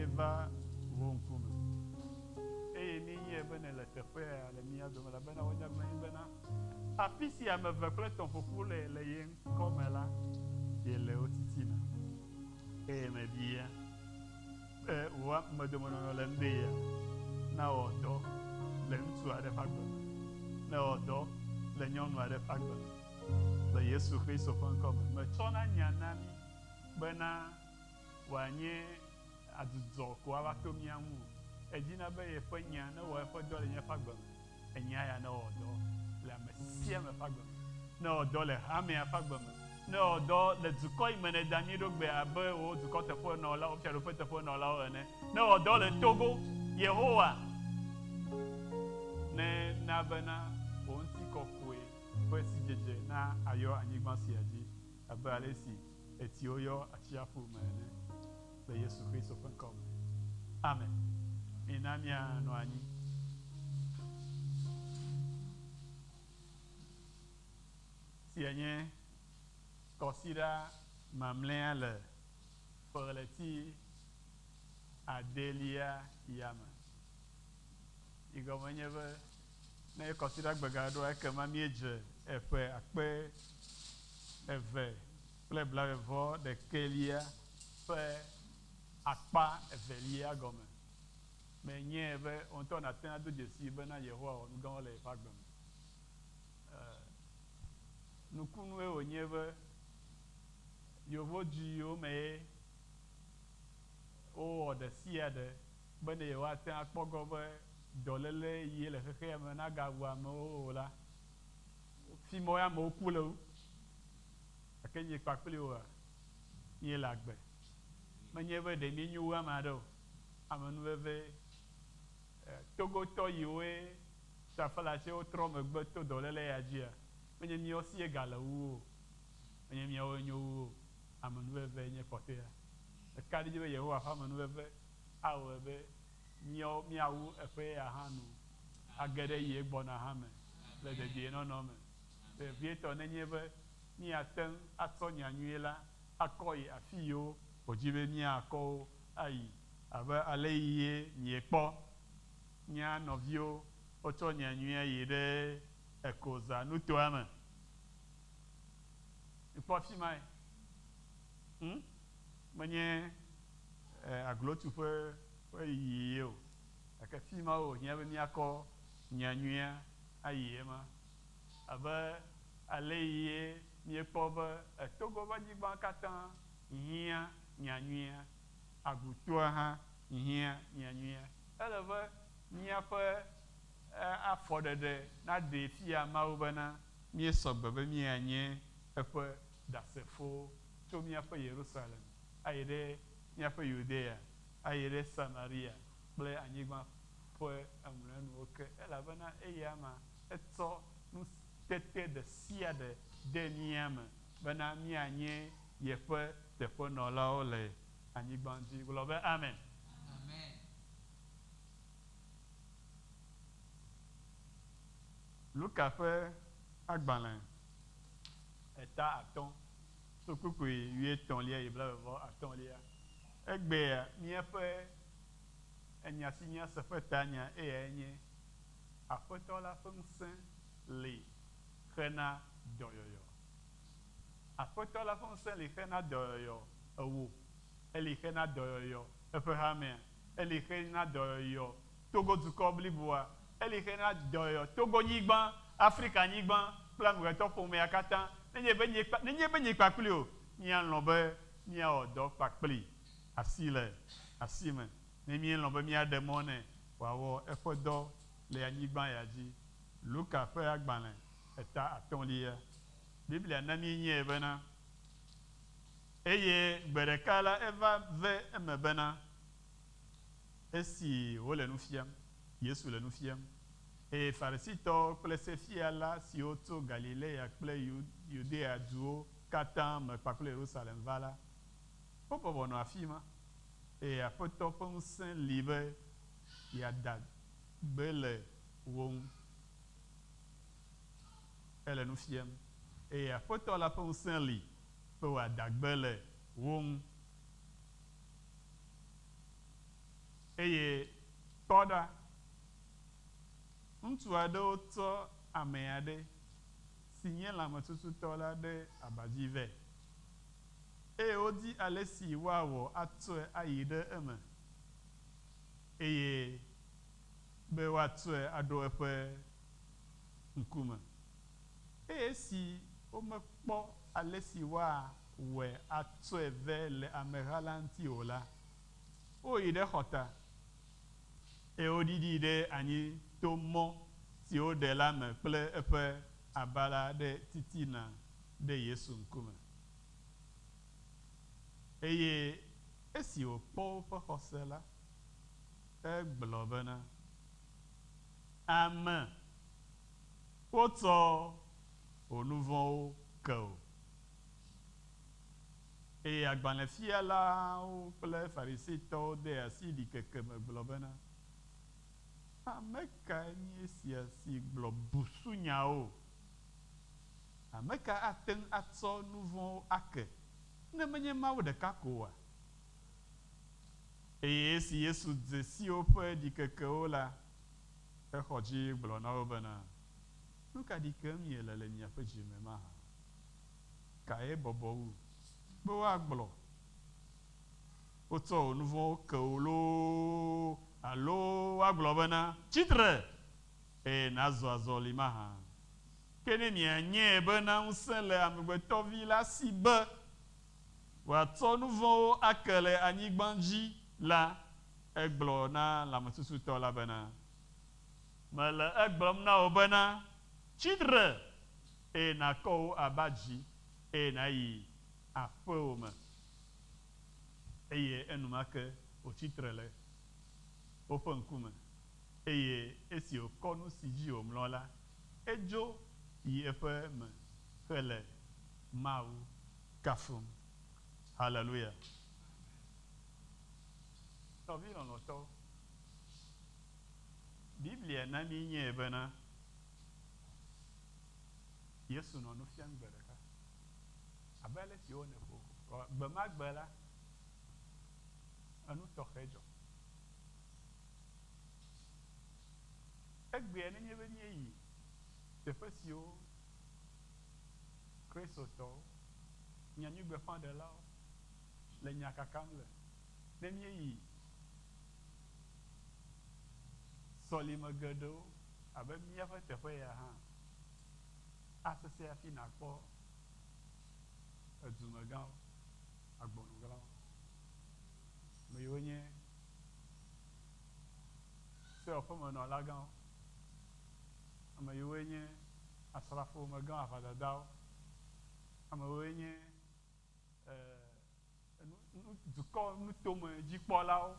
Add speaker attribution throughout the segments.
Speaker 1: Míeva wò ŋkume, eye míenyae be nèle teƒe ya le mía dome, elabena wò nya gblɔ mí bena, Afi si ame eve kple etɔ̃ ƒo ƒu le le ye ŋkɔ me la, yele wo titina. Eye mebia be wò amedomenɔnɔ le ŋɖe ya nawɔ dɔ le ŋutsu aɖe ƒe agbe me, newɔ dɔ le nyɔnu aɖe ƒe agbe me, le Yesu Kristo ƒe ŋkɔ me. Metsɔna nya na mí bena wòanye adzudzɔ ko ava to mía ŋu o. Edina be yeƒe nya newɔ eƒe dɔ le míaƒe agbe me. Enya ya newɔ dɔ le ame sia ame ƒe agbe me, newɔ dɔ le hamea ƒe agbe me, newɔ dɔ le dukɔ yi me nèda mí ɖo gbe abe wò dukɔ teƒenɔlawo, fiaɖuƒe teƒenɔlawo ene, newɔ dɔ le Togo. Yehowa nena bena wò ŋutikɔkɔe ƒe sidzedze na ayɔ anyigba sia dzi abe ale si Etsiwo yɔ atsiaƒu me ene le Yesu Kristo ƒe ŋkɔ me. Amen. Mina míanɔ anyi. Sia nye kɔsiɖa mamlɛa le ƒe ɣleti adelia ya me. Yi gɔme nye be ne kɔsiɖagbe gaɖoa, ekema míedze eƒe akpe eve kple blaeve vɔ ɖekɛlia ƒe akpa evelia gɔme. Menyae be wò ŋutɔ nàte ŋu ado dzesii bena Yehowa wɔ nu gãwo le yeƒe agbe me. Nukunue wònye be yevudu yiwo mee wowɔ ɖe sia ɖe bene yewoate ŋu akpɔ egbɔ be dɔléle yie le xexea me nagawu amewo o la, fi ma woe amewo ku le wu. Gake nye kpakpli wòa, míele agbe. Menye be ɖe míenyo wu ame aɖe o. Amenuveve Togotɔ yiwoe taflatsewo trɔ megbe to dɔléle ya dzia, menye míawo sie gale wu o. Menye míawoe nyo wu o. Amenuveve nye kpɔtɔea. Meka ɖe edzi be Yehowa ƒe amenuveve awɔe be míawo míawu eƒe ya hã nu age ɖe ye gbɔna hã me le dedienɔnɔ me. Vevietɔ nenye be míate ŋu atsɔ nya nyui la akɔ yi afi yiwo wòdi be míakɔ wo ayi, abe aleyie miekpɔ mía nɔviwo wotsɔ nya nyuia yi ɖe Ekoza nutoa me. Mikpɔ afi mae. Hm? Menye aglotuƒe ƒe yiyi ye o, gake fi ma wòhiã be míakɔ nya nyuia ayi ema. Abe aleyie míekpɔ be Togo ƒe anyigba katã hiã nya nyuia, Agutoa hã hiã nya nyuia. Ele be míaƒe afɔɖeɖe naɖee fia Mawu bena míesɔ gbe be míanye eƒe ɖasefowo tso míaƒe Yerusalem ayi ɖe míaƒe Yudea, ayi ɖe Samaria kple anyigba ƒe emlɔenuwo ke, elabena eyama etsɔ nutete ɖe sia ɖe de mía me bena míanye yeƒe teƒenɔlawo le anyigba dzi. Gblɔ be, Amen.
Speaker 2: Amen.
Speaker 1: Luka ƒe agbalẽ eta atɔ̃ tso kpukpui wuietɔ̃lia yi blaeve vɔ atɔ̃lia. Egbea míaƒe enya si míase ƒe tanya eyae nye Aƒetɔ la ƒe ŋusẽ li hena dɔyɔyɔ. Aƒetɔ la ƒe ŋusẽ li hena dɔyɔyɔ ewò, eli hena dɔyɔyɔ eƒe hamea, eli hena dɔyɔyɔ Togo dukɔ bliboa, eli hena dɔyɔyɔ Togonyigba, Afrikanyigba kple amegbetɔ ƒomea katã. Nenye be nye, nenye be nye kpakpli o, míalɔ̃ be míawɔ dɔ kpakpli asi le asi me. Ne míelɔ̃ be míaɖe mɔ nɛ wòawɔ eƒe dɔ le anyigba ya dzi. Luka ƒe agbalẽ eta atɔ̃lia. Biblia na míenyae bena, Eye gbe ɖeka la eva ve eme bena, esi wòle nu fiam, Yesu le nu fiam, eye Farisitɔwo kple sefiala siwo tso Galilea kple Yudea duwo katã me kpakple Yerusalem va la, wobɔbɔ nɔ afima. Eye Aƒetɔ ƒe ŋusẽ li be yeada gbe le wo ŋu. Ele nu fiam. Eye Aƒetɔ la ƒe ŋusẽ li be wòada gbe le wo ŋu. ɖa, ŋutsu aɖewo tsɔ ame aɖe si nye lãmetututɔ la ɖe aba dzi vɛ, eye wodi ale si woawɔ atsɔe ayi ɖe eme, eye be woatsɔe aɖo eƒe ŋkume. Eye esi womekpɔ ale si woawɔe atsɔe vɛ le ameha la ŋuti o la, woyi ɖe xɔta, eye woɖiɖii ɖe anyi to mɔ si woɖe la me kple eƒe aba la ɖe titina ɖe Yesu ŋkume. Eye esi wòkpɔ woƒe xɔse la, egblɔ bena, Ame, wotsɔ wò nu vɔ̃wo ke wò. Eye agbalẽfialawo kple Farisitɔwo de asi ɖikeke me gblɔ bena, Ame kae nye esia si gblɔ busunyawo? Ame ka ate ŋu atsɔ nu vɔ̃wo ake, ne menye Mawu ɖeka ko oa? Eye esi Yesu dze si woƒe ɖikekewo la, exɔ dzi gblɔ na wo bena, Nu ka ɖi kem miele le miaƒe dzi me mahã? Kae bɔbɔ wu be woagblɔ, Wotsɔ wò nu vɔ̃wo ke wò loo, alo woagblɔ bena, Tsi tre, eye nàzɔ azɔli mahã? Ke ne mianyae bena ŋusẽ le Amegbetɔvi la si be wòatsɔ nu vɔ̃wo ake le anyigba dzi la, egblɔ na lãmesusutɔ la bena, Mele egblɔm na wò bena, Tsi tre, eye nàkɔ wò aba dzi, eye nàyi aƒewò me. Eye enumake wòtsi tre le woƒe ŋkume, eye esi wòkɔ nu si dzi wòmlɔ la, edzo yi eƒe me hele Mawu kafum. Haleluya! Nɔvi lɔlɔ̃tɔwo, Biblia na míenyae bena Yesu nɔ nu fiam gbe ɖeka. Abe ale si wonɛ ƒo gbe ma gbe la, enu tɔxɛ dzɔ. Egbea nenye be míeyi teƒe siwo Kristotɔwo, nyanyuigbeƒãɖelawo le nya kakam le, ne míeyi sɔlime geɖewo abe míaƒe teƒe ya hã, asesẽ hafi nàkpɔ edumegãwo, agbɔnugãwo, ame yiwo nye sewɔƒemenɔlagãwo, ame yiwoe nye asrafomegãwo, aʋadadawo, ame yiwoe nye dukɔ nutome dzikpɔlawo,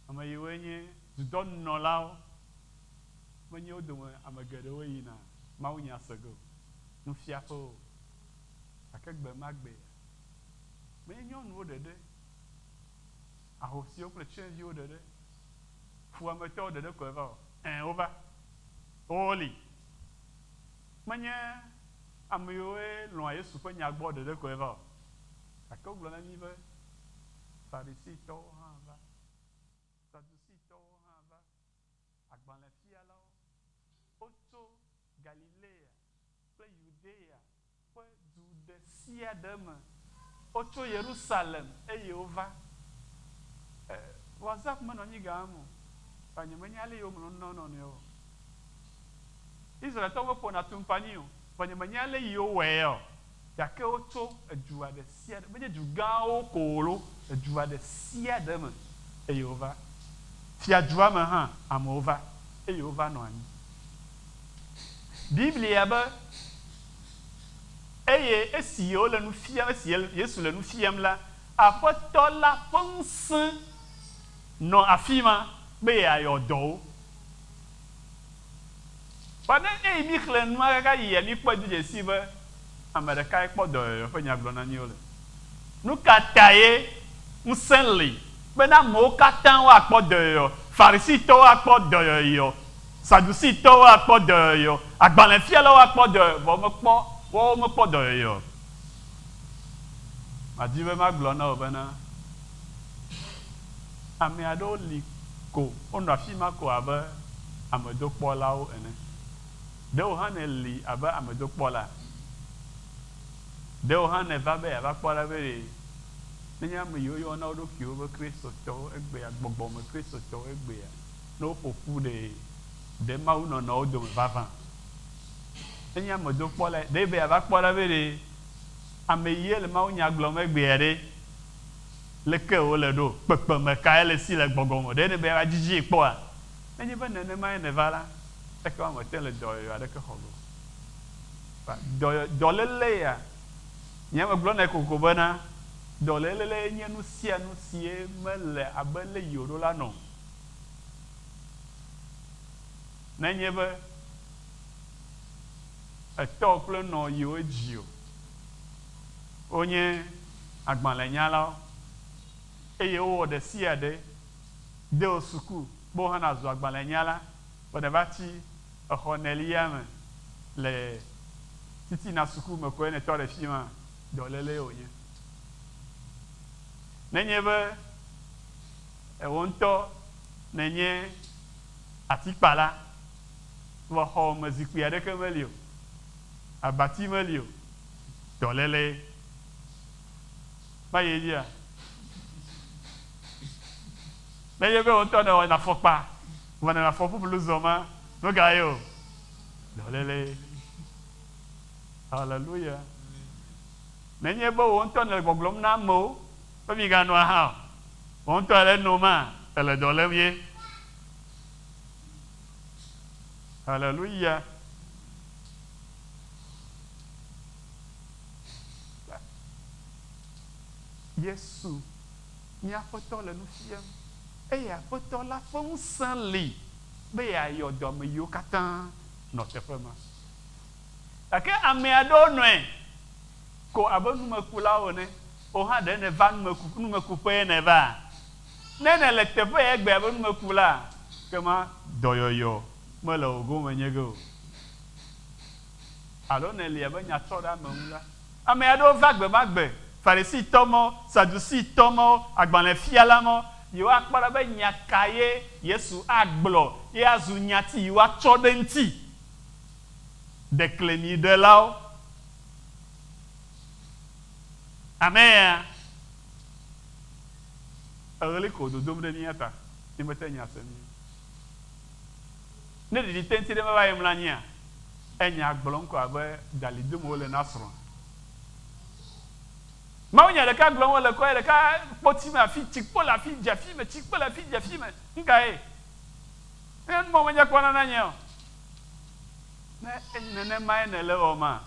Speaker 1: ame yiwoe nye dudɔnunɔlawo, menye wo dome ame geɖewo yina mawunya se ge o, nufiaƒewo o. Gake gbe ma gbea, menye nyɔnuwo ɖeɖe, ahosiwo kple tsyɔ̃eviwo ɖeɖe, fuwɔametɔwo ɖeɖe koe va o. Ɛ̃, wova. Woli. Menye ame yiwoe lɔ̃a Yesu ƒe nya gbɔ ɖeɖe koe va o, gake wogblɔ na mí be Farisitɔwo hã va, Sadusitɔwo hã va, agbalẽfialawo, wotso Galilea kple Yudea ƒe du ɖe sia ɖe me, wotso Yerusalem eye wova. E, WhatsApp menɔ anyi gã me o, ta nyemenya ale yi woŋlɔ nu na wo nɔnɔewo o. Israeltɔwo meƒona tumpanyi o, vɔ nyemenya ale yi wowɔe o. Gake wotso edua ɖe sia ɖe, menye du gãwo ko o lo, edua ɖe sia ɖe me eye wova. Fiadua me hã amewo va eye wova nɔ anyi. Biblia be, Eye esi wole nu fiam, esi Yesu le nu fiam la, Aƒetɔ la ƒe ŋusẽ nɔ afi ma be yeayɔ dɔ wo. Vɔ ne eyi míxlẽ nua kaka yia, míkpɔe do dzesi be ame ɖekae kpɔ dɔyɔyɔ ƒe nya gblɔm na mí wole. Nu ka tae ŋusẽ li bena amewo katã woakpɔ dɔyɔyɔ? Farisitɔwo akpɔ dɔyɔyɔ, Sadusitɔwo akpɔ dɔyɔyɔ, agbalẽfialawo akpɔ dɔyɔyɔ, vɔ womekpɔ, woawo mekpɔ dɔyɔyɔ o. Madi be magblɔ na wò bena, ame aɖewo li. ko wonɔ afi ma ko abe amedokpɔlawo ene. Ɖe wò hã nèli abe amedokpɔla? Ɖe wò hã nèva be yeava kpɔ ɖa be ɖe nenye ame yiwo yɔna wo ɖokuiwo be Kristotɔwo egbea, gbɔgbɔme Kristotɔwo egbea, ne woƒo ƒu ɖe, ɖe Mawu nɔnɔ wo dome vavã? Nenye amedokpɔlae, ɖe be yeava kpɔ ɖa be ɖe ame yie le mawunya gblɔm egbea ɖe, leke wòle ɖo, kpekpeme kae le esi le gbɔgbɔ me, ɖe nèbe yeava dzidzii kpɔa? Nenye be nenemae nèva la, ekema mète ŋu le dɔyɔyɔ aɖeke xɔ ge o. Dɔ, dɔléle ya, nye megblɔnɛ kokoko bena, dɔléle nye nu sia nu sie mele abe le yi wòɖo la nɔ o. Nenye be etɔ kple nɔ yiwo dzi o, wonye agbalẽnyalawo eye wowɔ ɖe sia ɖe de wò suku be wò hã nàzu agbalẽnyala vɔ nèva tsi exɔ enelia me le titina suku me koe nètɔ ɖe fi ma, dɔlélee wònye. Nenye be wò ŋutɔ nènye atikpala vɔ xɔwò me zikpui aɖeke meli o, abati meli o, dɔlélee. Mayi edzia? Nenye be wò ŋutɔ nèwɔna afɔkpa vɔ nèle afɔ ƒuƒlu zɔma, nu ka ye o? Dɔlélee. Haleluya. Nenye be wò ŋutɔ nèle gbɔgblɔm na amewo be migano aha o, wò ŋutɔ èle enoma, èle dɔ lém ye. Haleluya. Yesu, mía Aƒetɔ le nu fiam, eye Aƒetɔ la ƒe ŋusẽ li be yeayɔ dɔ ame yiwo katã nɔ teƒe ma. Gake ame aɖewo nɔe ko abe numekulawo ene. Wò hã ɖe nèva numeku, numekuƒee nèvaa? Ne nèle teƒe ya egbea abe numekulaa, ekema dɔyɔyɔ mele wò gome nye ge o. Alo nèli abe nyatsɔɖeameŋula. Ame aɖewo va gbe ma gbe, Farisitɔ mawo, Sadusitɔ mawo, agbalẽfiala mawo, yewoakpɔ ɖa be nya kae Yesu agblɔ ye azu nyati yewoatsɔ ɖe eŋuti. Ɖeklemiɖelawo. Amea, eɣli ko dodom ɖe mía ta, mímete nya se mí o. Ne ɖeɖi te ŋuti ɖe meva yi mlɔ anyia, enya gblɔm ko abe dalĩ dom wole na srɔ̃a. Mawunya ɖeka gblɔm wole kɔ ye ɖeka kpɔti me afi, tsikpo le afi, dze afi me, tsikpo le afi, dze afi me. Nukae? Nye numɔ menye kpɔna na nye o. Ne nenemae nèle ewɔma,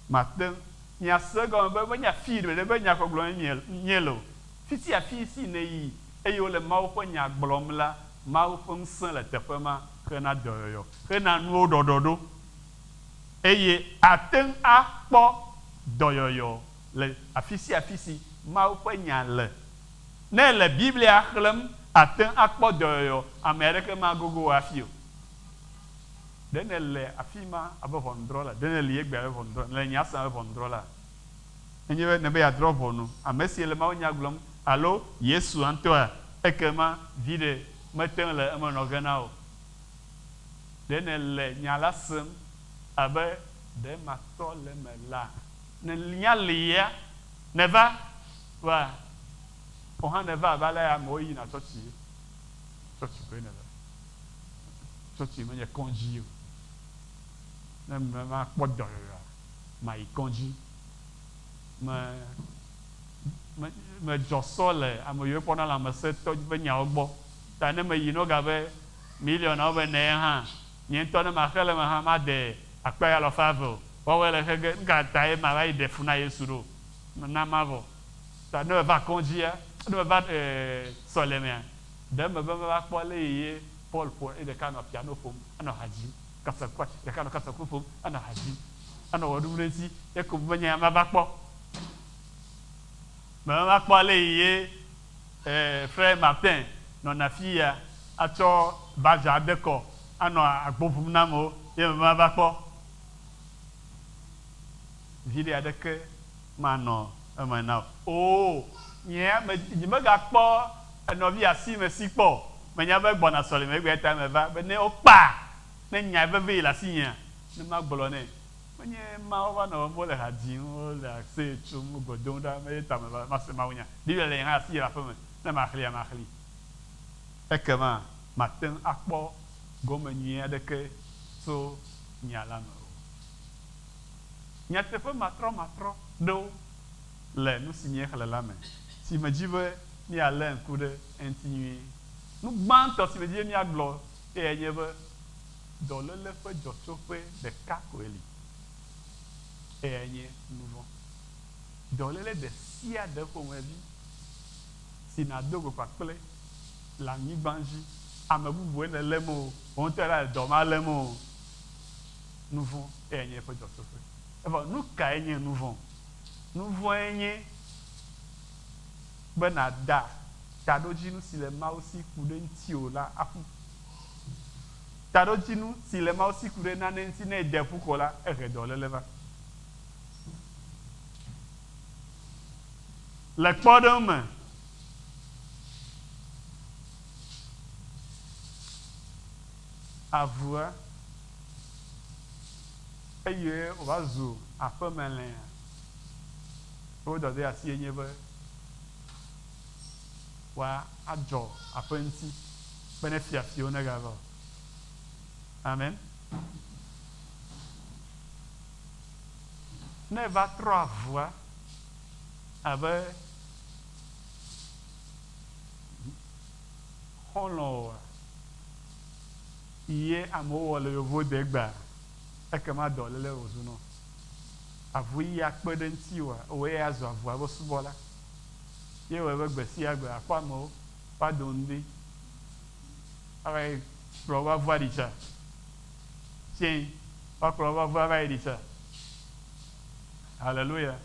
Speaker 1: mate ŋu miase egɔme be menye afii ɖeɖe be nya gbɔgblɔm míele o. Fi sia fi si nèyi eye wole Mawu ƒe nya gblɔm la, Mawu ƒe ŋusẽ le teƒe ma hena dɔyɔyɔ, hena nuwo ɖɔɖɔɖo, eye àte ŋu akpɔ dɔyɔyɔ le afi sia afi si Mawu ƒe Nya le. Ne èle Biblia xlẽm, àte ŋu akpɔ dɔyɔyɔ, ame aɖeke magogo wò hafi o. Ɖe nèle afi ma abe ʋɔnudrɔ̃la? Ɖe nèli egbea abe ʋɔnudrɔ̃la? Nèle nya sem abe ʋɔnudrɔ̃la? Nenye be nèbe yeadrɔ̃ ʋɔnu ame si le mawunya gblɔm alo Yesu ŋutɔa, ekema viɖe mete ŋu le eme nɔ ge na wò o. Ɖe nèle nya la sem abe ɖe matɔ le eme la? Ne nya li ya, nèva va, wò hã nèva abe ale amewo yina tsɔtsi ye. Tsɔtsi koe nèva. Tsɔtsi menye kɔdzi o. Ne makpɔ dɔyɔyɔa, mayi kɔdzi. Me, me, medzɔ sɔ le ame yiwo kpɔna lãmesẽtɔ ƒe nyawo gbɔ. Ta ne meyi ne wogabe miliɔnawo be ene hã, nye ŋutɔ ne maxe le eme hã, made akpe alafa eve o. Woawoe le xe ge. Nu ka tae mava yi ɖe fu na Yesu ɖo? Na mavɔ. Ta ne meva kɔdzia, ne meva ee sɔlemea, ɖe eme be meva kpɔ ale yi ye Paul ƒo eye ɖeka nɔ piano ƒom, enɔ ha dzim, kasaku, ɖeka nɔ kasaku ƒom, enɔ ha dzim. Enɔ wɔ ɖum ɖe edzi ye ko be nye mava kpɔ. Meva kpɔ ale yi ye eh, Frère Martin nɔna afi ya atsɔ badge ade kɔ anɔ agbo ʋum na amewo ye meva kpɔ. Viɖe aɖeke manɔ eme na wò. Oo, nye me, nyemegakpɔ nɔvi asi me si kpɔ o. Menya be egbɔna sɔleme egbea ta meva be ne wokpa, ne nya vevi yi le asinyea, ne magblɔ nɛ. Menye ma wova nɔ wɔm, wole ha dzim, wole aseye tsom, wo gbe dom ɖa, menye ta meva mase mawunya. Biblia le nye hã asinye le aƒeme, ne maxlia, maxli. Ekema mate ŋu akpɔ gome nyui aɖeke tso nya la me o. Nyateƒe matrɔmatrɔ ɖewo le nu si míexlẽ la me si medi be míalé ŋku ɖe eŋuti nyuie. Nu gbãtɔ si medi be míagblɔ eyae nye be dɔléle ƒe dzɔtsoƒe ɖeka koe li, eyae nye nu vɔ̃. Dɔléle ɖe sia ɖe ƒomevi si nàdo go kpakple le anyigba dzi, ame bubue le lém o, wò ŋutɔe la le dɔ ma lém o, nu vɔ̃ eyae nye eƒe dzɔtsoƒe. Evɔ nu kae nye nu vɔ̃? Nu vɔ̃e nye be nàda taɖodzinu si le Mawu si ku ɖe ŋutiwò la aƒu. Taɖodzinu si le Mawu si ku ɖe nane ŋuti ne ede ƒu ko la, ehe dɔléle va. Le kpɔɖeŋu me, avua eye wòva zu aƒemelẽa, woƒe dɔdeasie nye be woadzɔ aƒe ŋuti be ne fiafiwo negava o. Amen. Ne eva trɔ avua abe xɔlɔ̃ oa, ye amewo wɔ le yevuwo de egbea, ekema dɔléle wòzu nɔ. Avu yi akpe ɖe ŋutiwòa, wòe azu avua ƒe subɔla. Ye wɔe be gbe sia gbe akpɔ amewo woado ŋdi ava yi kplɔ woƒe avua ɖi tsa. Fiẽ woakplɔ woƒe avua va yi ɖi tsa. Haleluya.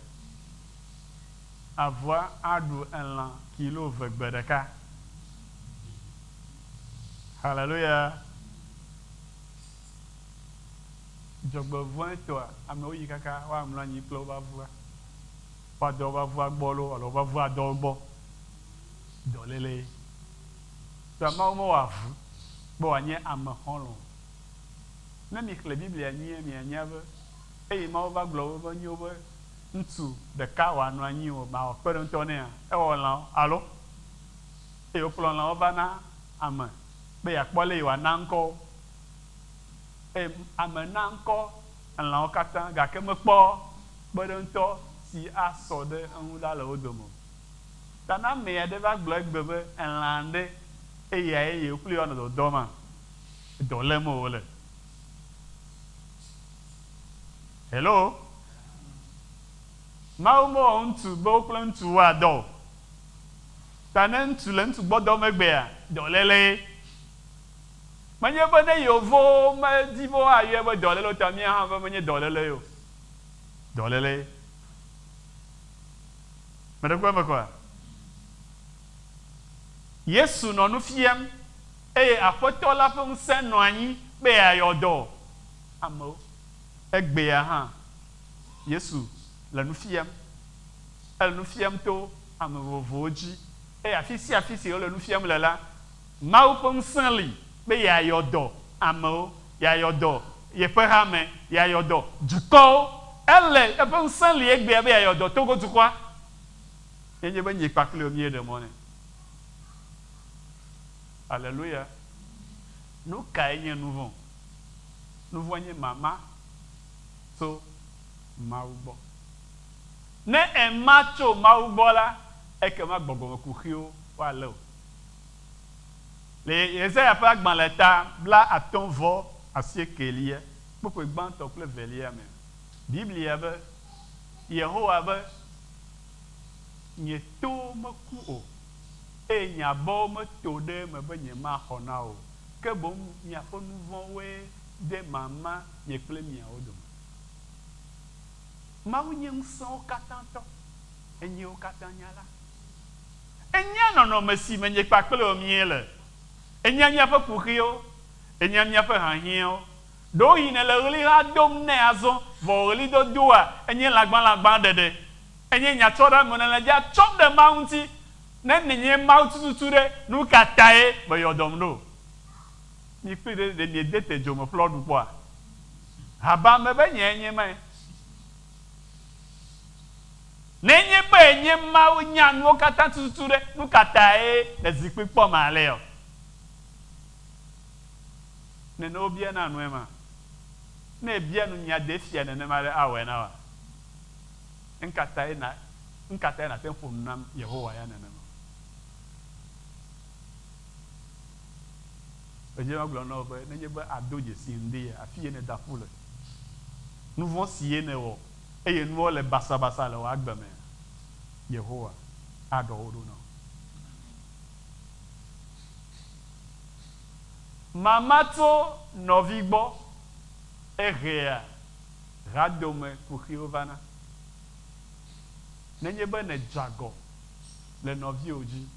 Speaker 1: Avua aɖu elã kilo ve gbe ɖeka. Haleluya. Dzɔgbevɔ̃etɔa, amewo yi kaka woamlɔ anyi kple woƒe avua. Woadɔ woƒe avua gbɔ loo alo woƒe avua adɔ wo gbɔ. Dɔlélee. Ta Mawu mewɔ avu be wòanye ame xɔlɔ̃ o. Ne mixlẽ Biblia nyuie mianya be eyi Mawu va gblɔ be menyo be ŋutsu ɖeka wòanɔ anyi o, mawɔ kpeɖeŋutɔ nɛa, ewɔ lãwo, alo? Eye wokplɔ lãwo va na ame be yeakpɔ ale yi wòana ŋkɔ wo. Eye ame na ŋkɔ lãwo katã gake mekpɔ kpeɖeŋutɔ si asɔ ɖe eŋu la le wo dome o. Ta ne ame aɖe va gblɔ egbe be elã aɖe eyae yewo kpli woanɔ dɔdɔ ma, dɔ lém wòle. Hello? Mawu mewɔ ŋutsu be wo kple ŋutsu woadɔ o. Ta ne ŋutsu le ŋutsu gbɔ dɔm egbea, dɔlélee. Menye be ne yevowo medi be woayɔe be dɔléle o ta mía hã be menye dɔlélee o. Dɔlélee. Meɖe kuku eme kɔa? Yesu nɔ nu fiam eye Aƒetɔ la ƒe ŋusẽ nɔ anyi be yeayɔ dɔ amewo. Egbea hã, Yesu le nu fiam. Ele nu fiam to ame vovovowo dzi eye afi sia afi si wòle nu fiam le la, Mawu ƒe ŋusẽ li be yeayɔ dɔ amewo, yeayɔ dɔ yeƒe hame, yeayɔ dɔ dukɔwo. Ele, eƒe ŋusẽ li egbea be yeayɔ dɔ Togo dukɔa. Ye nye be nye kpakple wò míeɖe mɔ nɛ. Aleluya. Nu kae nye nu vɔ̃? Nu vɔ̃ nye mama tso Mawu gbɔ. Ne ema tso Mawu gbɔ la, ekema gbɔgbɔmekuxiwo woalé wò. Le Yesaya ƒe agbalẽ ta 58 kpukpui gbãtɔ kple evelia mea, Biblia be, Yehowa be, Nye towo meku o, eye nye abɔwo meto ɖe eme be nyemaxɔ na wo o, ke boŋ miaƒe nu vɔ̃woe de mama nye kple miawo dome. Mawu nye ŋusẽwo katã tɔ, enye wo katã nyala. Enya nɔnɔme si me nye kpakple wò míele. Enya míaƒe kuxiwo. Enya míaƒe hiahiãwo. Ɖewohĩ nèle ɣli hã dom nɛ azɔ, vɔ wò ɣlidodoa enye lãgbãlãgbã ɖeɖe. Enye nyatsɔɖeamenu nèle dza tsɔm ɖe Mawu ŋuti. Ne nènye Mawu tututu ɖe, nu ka tae mèyɔ dɔm ɖo o? Mi kpli ɖe, ɖe miede te dzo me ƒlɔ ɖu kpɔa? Haba mebe nyae nye mae. Nenye be ènye Mawu nya nuwo katã tututu ɖe, nu ka tae nèzikpui kpɔm alea o? Nene wobiana nue ma. Ne èbia nu nya de fia nenema ɖe, awɔe na wòa? Nuka tae na, nuka tae nàte ŋu ƒo nu na Yehowa ya nenema? Edze magblɔ na wò be, nenye be àdo dzesi ŋdi ya, afi ye nèda ƒu le, nu vɔ̃ si ye nèwɔ, eye nuwo le basabasa le wò agbe mea, Yehowa aɖɔ wo ɖo na wò. Mama tso nɔvi gbɔ, ehea hadome kuxiwo vana. Nenye be nèdze agɔ le nɔviwò dzi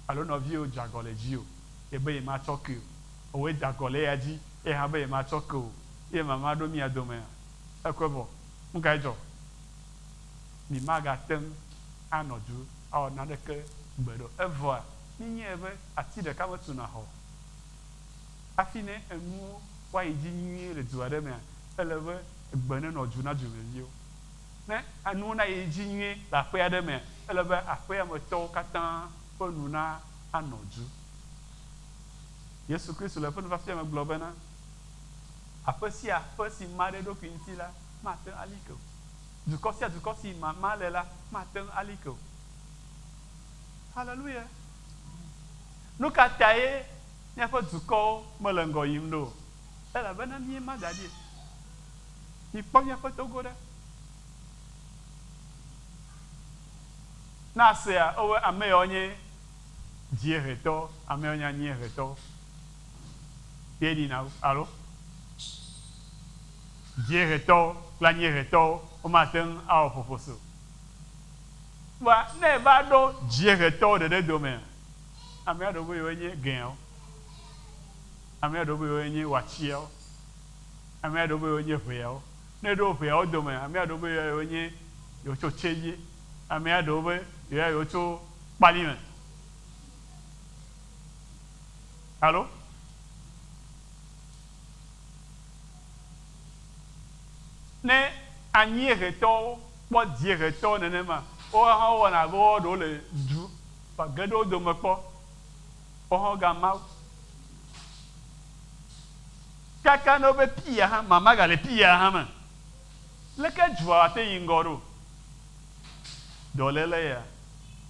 Speaker 1: alo nɔviwò dze agɔ le dziwò ebe yematsɔ ke o, ewòe dze agɔ le eya dzi eya hã be yematsɔ ke o, eye mama ɖo mia domea, ekɔe vɔ. Nukae dzɔ? Mimagate ŋu anɔ du awɔ naneke gbeɖe o. Evɔa, míenyae be ati ɖeka metuna xɔ o. Hafi ne enuwo woayi dzi nyuie le du aɖe mea, ele be egbe nenɔ du na dumeviwo. Ne enuwo nayi dzi nyuie le aƒe aɖe mea, ele be aƒea me tɔwo katã ƒe nu na anɔ du. Yesu Kristo le eƒe nufiafia me gblɔ bena, Aƒe sia aƒe si ma ɖe eɖokui ŋuti la, mate ŋu ali ke o. Dukɔ sia dukɔ si mama le la, mate ŋu ali ke o. Haleluya! Nu ka tae míaƒe dukɔwo mele ŋgɔ yim ɖo o? Elabena míema da ɖi o. Mikpɔ míaƒe Togo ɖa. Ne asea, wobe ame yawo nye dziehetɔ, ame yawo nye anyiehetɔ. Ye ɖina wo, alo? Dziehetɔwo kple anyiehetɔwo womate ŋu awɔ ƒoƒoso o. Vɔa ne eva ɖo dziehetɔwo ɖeɖe domea, ame aɖewo be yewoe nye gɛawo, ame aɖewo be yewoe nye watsiawo, ame aɖewo be yewoe nye ʋeawo. Ne eɖo ʋeawo domea, ame aɖewo be yewoe nye yewotso Tsedie, ame aɖewo be yewoa yewotso Kpalime. Alo? Ne anyiehetɔwo kpɔ dziehetɔwo nenema, woawo hã wowɔna abe woawo ɖewo le du ge ɖe wo dome kpɔ. Woawo hã wogama wo. Kaka ne wobe pia hã, mama gale pia hã me. Leke dua ate yi ŋgɔ ɖo? Dɔléle ya,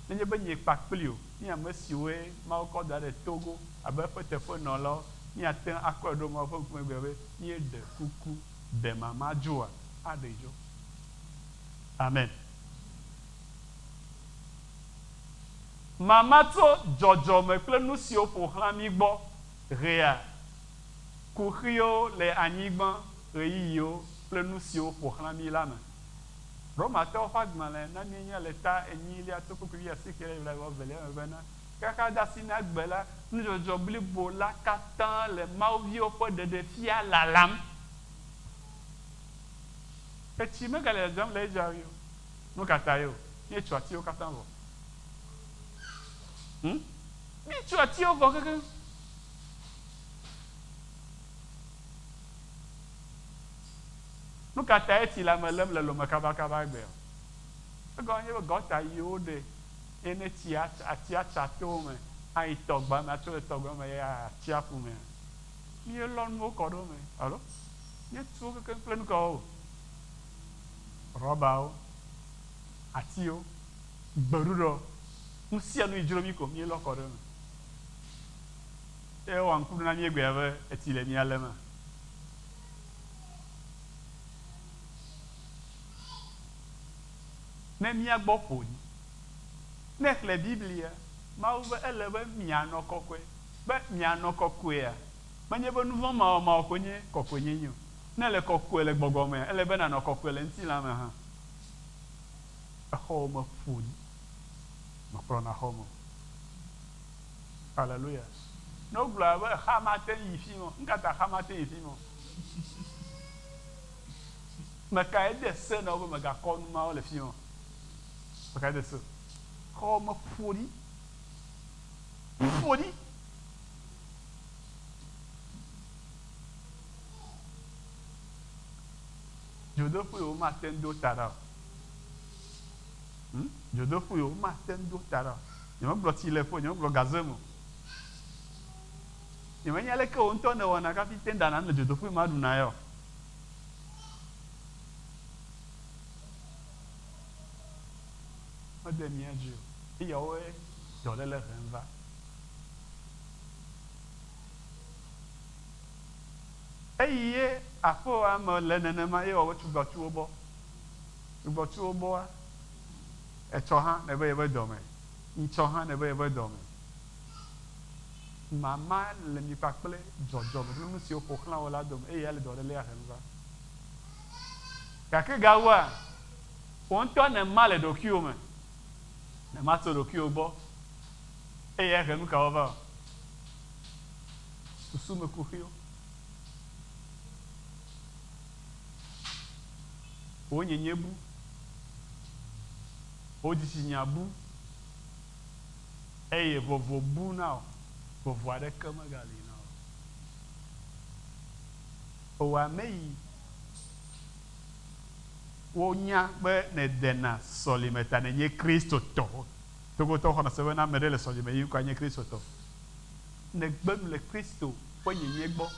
Speaker 1: nenye be nye kpakpli o, mí ame siwoe Mawu kɔ da ɖe Togo abe eƒe teƒenɔlawo, míate ŋu akɔe ɖo Mawu ƒe ŋkume gblɔ be, Míeɖe kuku, ɖe mama dzoa? Aɖee dzo. Amen. Mama tso dzɔdzɔme kple nu siwo ƒo xlã mí gbɔ hea kuxiwo le anyigba, ɣeyiɣiwo kple nu siwo ƒo xlã mí la me. Romatɔwo ƒe agbalẽ na míenya le ta enyilia to kpukpui wuiasiekelia yi blaeve-vɔ-evelia me bena, Xexea de asi na egbe la, nudzɔdzɔ blibo la katã le Mawu viwo ƒe ɖeɖefia lalam. Etsi megale dzadzam le Israel o. Nu ka tae o? Míetso atiwo katã vɔ. Hm? Míetso atiwo vɔ kekeŋ. Nu ka tae tsi le ame lém le lome kabakaba egbea? Egɔme nye be gɔta yiwo ɖe ye ne tsia atia tsa to wo me ayi tɔgba me atso le tɔgba me ye atsiaƒu mea, míelɔ nuwo kɔ ɖe wo me alo míetu wo kekeŋ kple nu kawo? Rɔbawo, atiwo, gbeɖuɖɔ, nu sia nu yi dzro mí ko míelɔ kɔ ɖe eme. Eye ewɔ ŋku na mí egbea be etsi le mía léma? Ne mía gbɔ ƒo ɖi. Ne èxlẽ Biblia, Mawu be ele be mianɔ kɔkɔe. Be mianɔ kɔkɔea, menye be nuvɔ̃mawɔmawɔ koe nye kɔkɔenyenye o. Ne èle kɔkɔe le gbɔgbɔ mea, ele be nànɔ kɔkɔe le ŋutilã me hã. Exɔwò me ƒo ɖi. Mekplɔna xɔ me o. Haleluya. Ne wogblɔ abe exa mate ŋu yi fi ma o. Nu ka ta xa mate ŋu yi fi ma o? Mekae de se na wo be mègakɔ nu mawo le fi ma o? Mekae de se? Xɔwò me ƒo ɖi. Ƒo ɖi. Dzodoƒui womate ŋu do ta ɖa o. Hm? Dzodoƒui womate ŋu do ta ɖa o. Nyemegblɔ tsileƒe o, nyemegblɔ gaze me o. Nyemenya leke wò ŋutɔ nèwɔna kafi te ɖana nu le dzodoƒui ma ɖuna ya o. Mede mía dzi o. Eyawoe dɔléle hem va. Eyi ye aƒewòa me le nenema ye wɔbe tugbɔtuwo bɔ. Tugbɔtuwo bɔa, etsɔ hã nebe yebe dɔme, ŋtsɔ hã nebe yebe dɔme. Mama le mi kpakple dzɔdzɔme kple nu siwo ƒo xlã wò la dome eye ya le dɔlélea hem va. Gake gawua, wò ŋutɔ nèma le ɖokuiwò me, nèma tso ɖokuiwò gbɔ eye ehe nu kawo va o? Susumekuxiwo. Wò nyenye bu. Wò dzitsinya bu. Eye vovo bu na wò. Vovo aɖeke megali na wò o. Wò ame yi wonya be nèdena sɔlime ta nènye Kristotɔ. Togotɔwo xɔna se be ne ame ɖe le sɔlime yim koa enye Kristotɔ. Nègbe nu le Kristo ƒe nyenye gbɔ.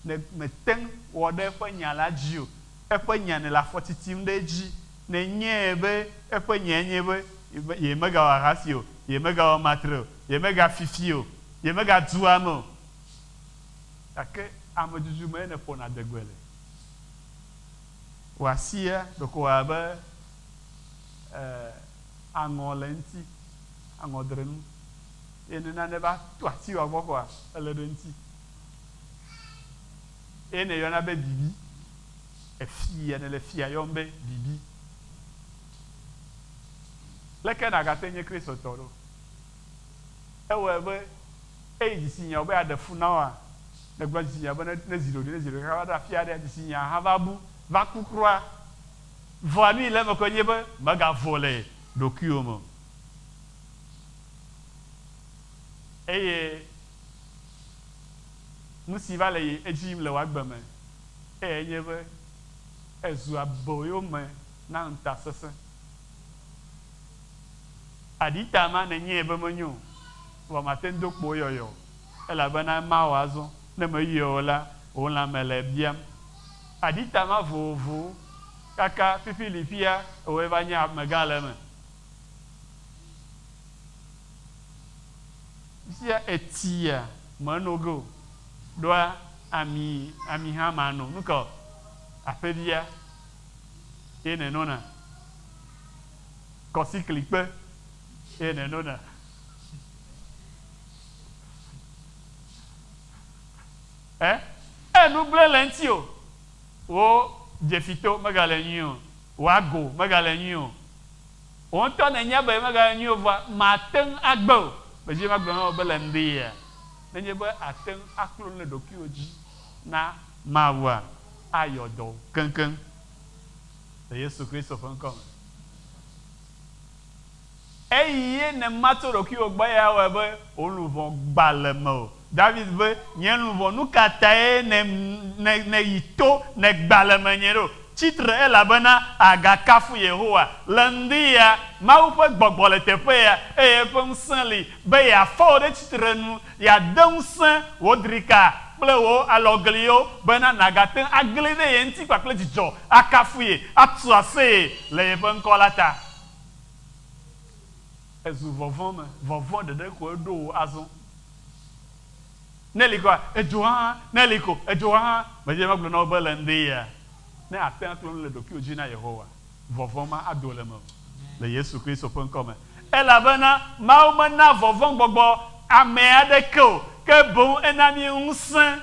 Speaker 1: Ne mète ŋu wɔ ɖe eƒe nya la dzi o, eƒe nya nèle afɔ titim ɖe edzi. Nènyae be eƒe nyae nye be yemegawɔ ahasi o, yemegawɔ matre o, yemegafi fi o, yemegadu ame o. Gake amedudu mee nèƒona adegbe le. Wò asia ɖeko wɔ abe aŋɔ le eŋuti, aŋɔdrenu. Eye ne nane va to asiwòa gbɔ koa, ele ɖe eŋuti. Eye nèyɔna be bibi. Efia, nèle fia yɔm be bibi. Leke nàgate nye Kristotɔ ɖo? Ewɔe be eyi dzitsinya wò be yeaɖe fu na wòa? Nègblɔ dzitsinya be nezi ɖoɖoe, nezi ɖoɖoe kaka va ɖo afi aɖea, dzitsinya hã va bu, va ku kura. Vɔa nu yi le eme koe nye be mègavo le ɖokuiwò me o. Eye nu si va le edzi yim le wò agbe me eyae nye be èzu aboyome na ŋutasesẽ. Aɖita ma nènyae be menyo o, vɔ màte ŋu do kpo eyɔyɔ o, elabena ema wɔ azɔ, ne meyɔe o la, wò lãme le ebiam. Aɖita ma vovovo kaka fifi li fia ewɔe va nye amegã le eme. Fifia etsia meno ge o, ɖoa ami, ami hã mano. Nuka o? Aƒevia ye nènona. Kɔsiklikpe ye nènona. Ɛ? Ɛ nu gblẽ le eŋuti o. Wò dzefito megale nyuie o. Wò ago megale nyuie o. Wò ŋutɔ nènya be megale nyuie o vɔa màte ŋu agbe o. Medzi be magblɔ na wò be le ŋdi ya, nenye be àte ŋu aklo nu le ɖokuiwò dzi na Mawua, ayɔ dɔ wò keŋkeŋ le Yesu Kristo ƒe ŋkɔ me. Eyi ye nèma tso ɖokuiwò gbɔ eya awɔe be wò luʋɔ gbã le mewò. David be, Nye luʋɔ, nu ka tae nèyi to nègbã le menye ɖo? Tsi tre elabena àgakafu Yehowa. Le ŋdi ya, Mawu ƒe gbɔgbɔ le teƒe ya eye eƒe ŋusẽ li be yeafɔ wò ɖe tsitrenu, yeade ŋusẽ wò drika kple wò alɔgliwo bena nàgate ŋu agli ɖe ye ŋuti kpakple dzidzɔ akafu ye, atu aseye le yeƒe ŋkɔ la ta. Ezu vɔvɔ̃ me, vɔvɔ̃ ɖeɖe koe ɖo wò azɔ. Ne eli koa, edzo hã, ne eli ko, edzo hã. Medze be magblɔ na wò be le ŋdi ya, ne àte ŋu aklo nu le ɖokuiwò dzi na Yehowa, vɔvɔ̃ ma ado le mewò le Yesu Kristo ƒe ŋkɔ me. Elabena Mawu mena vɔvɔ̃gbɔgbɔ ame aɖeke o, ke boŋ ena mí ŋusẽ,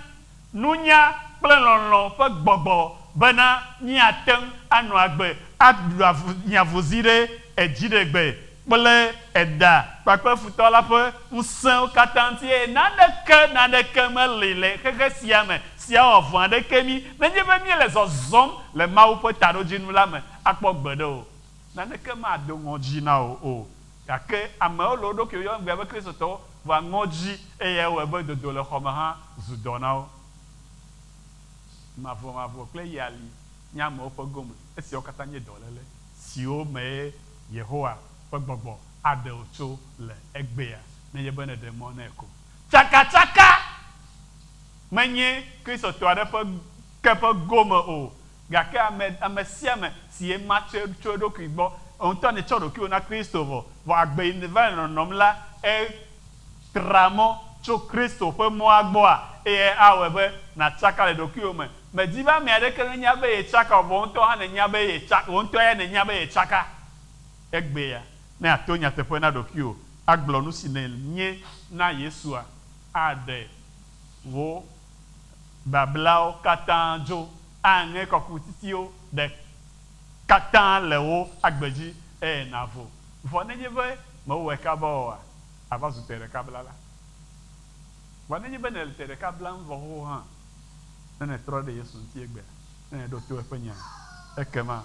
Speaker 1: nunya kple lɔlɔ̃ ƒe gbɔgbɔ bena míate ŋu anɔ agbe aɖu avu nyavuzi ɖe edziɖegbe kple eda kpakple futɔ la ƒe ŋusẽwo katã ŋuti, eye naneke, naneke meli le xexe sia me si awɔ vɔ̃ aɖeke mí nenye be míele zɔzɔm le Mawu ƒe taɖodzinu la me akpɔ gbeɖe o. Naneke mado ŋɔdzi na wò o. Gake amewo le wo ɖokuiwo yɔm egbea be Kristotɔwo. Vɔa ŋɔdzi eyae wɔe be dodo le xɔme hã zu dɔ na wo. Mavɔmavɔ kple yali nye amewo ƒe gome. Esiawo katã nye dɔléle siwo mee Yehowa ƒe gbɔgbɔ aɖe wò tso le egbea nenye be nèɖe mɔ nɛ ko. Tsakatsaka menye Kristotɔ aɖe ƒe ke ƒe gome o, gake ame ame sia ame si ema tso tso eɖokui gbɔ, wò ŋutɔ nètsɔ ɖokuiwò na Kristo vɔ, vɔ agbe yi nèva le nɔnɔm la, etra mɔ tso Kristo ƒe mɔa gbɔa, eye awɔe be nàtsaka le ɖokuiwò me. Mèdi be ame aɖeke nenya be yetsaka o, vɔ wò ŋutɔ hã nènya be yetsa, wò ŋutɔ ya nènya be yetsaka. Egbea, ne àto nyateƒe na ɖokuiwò agblɔ nu si nènye na Yesua, aɖe wò bablawo katã dzo, aŋe kɔkutitiwo ɖe katã le wò agbe dzi, eye nàvo. Vɔ nenye be mewɔe kaba oa, àva zu te ɖeka blala. Vɔ nenye be nèle te ɖeka blam vɔ xoxo hã, ne nètrɔ ɖe Yesu ŋuti egbea, ne nèɖo to eƒe nyaa, ekema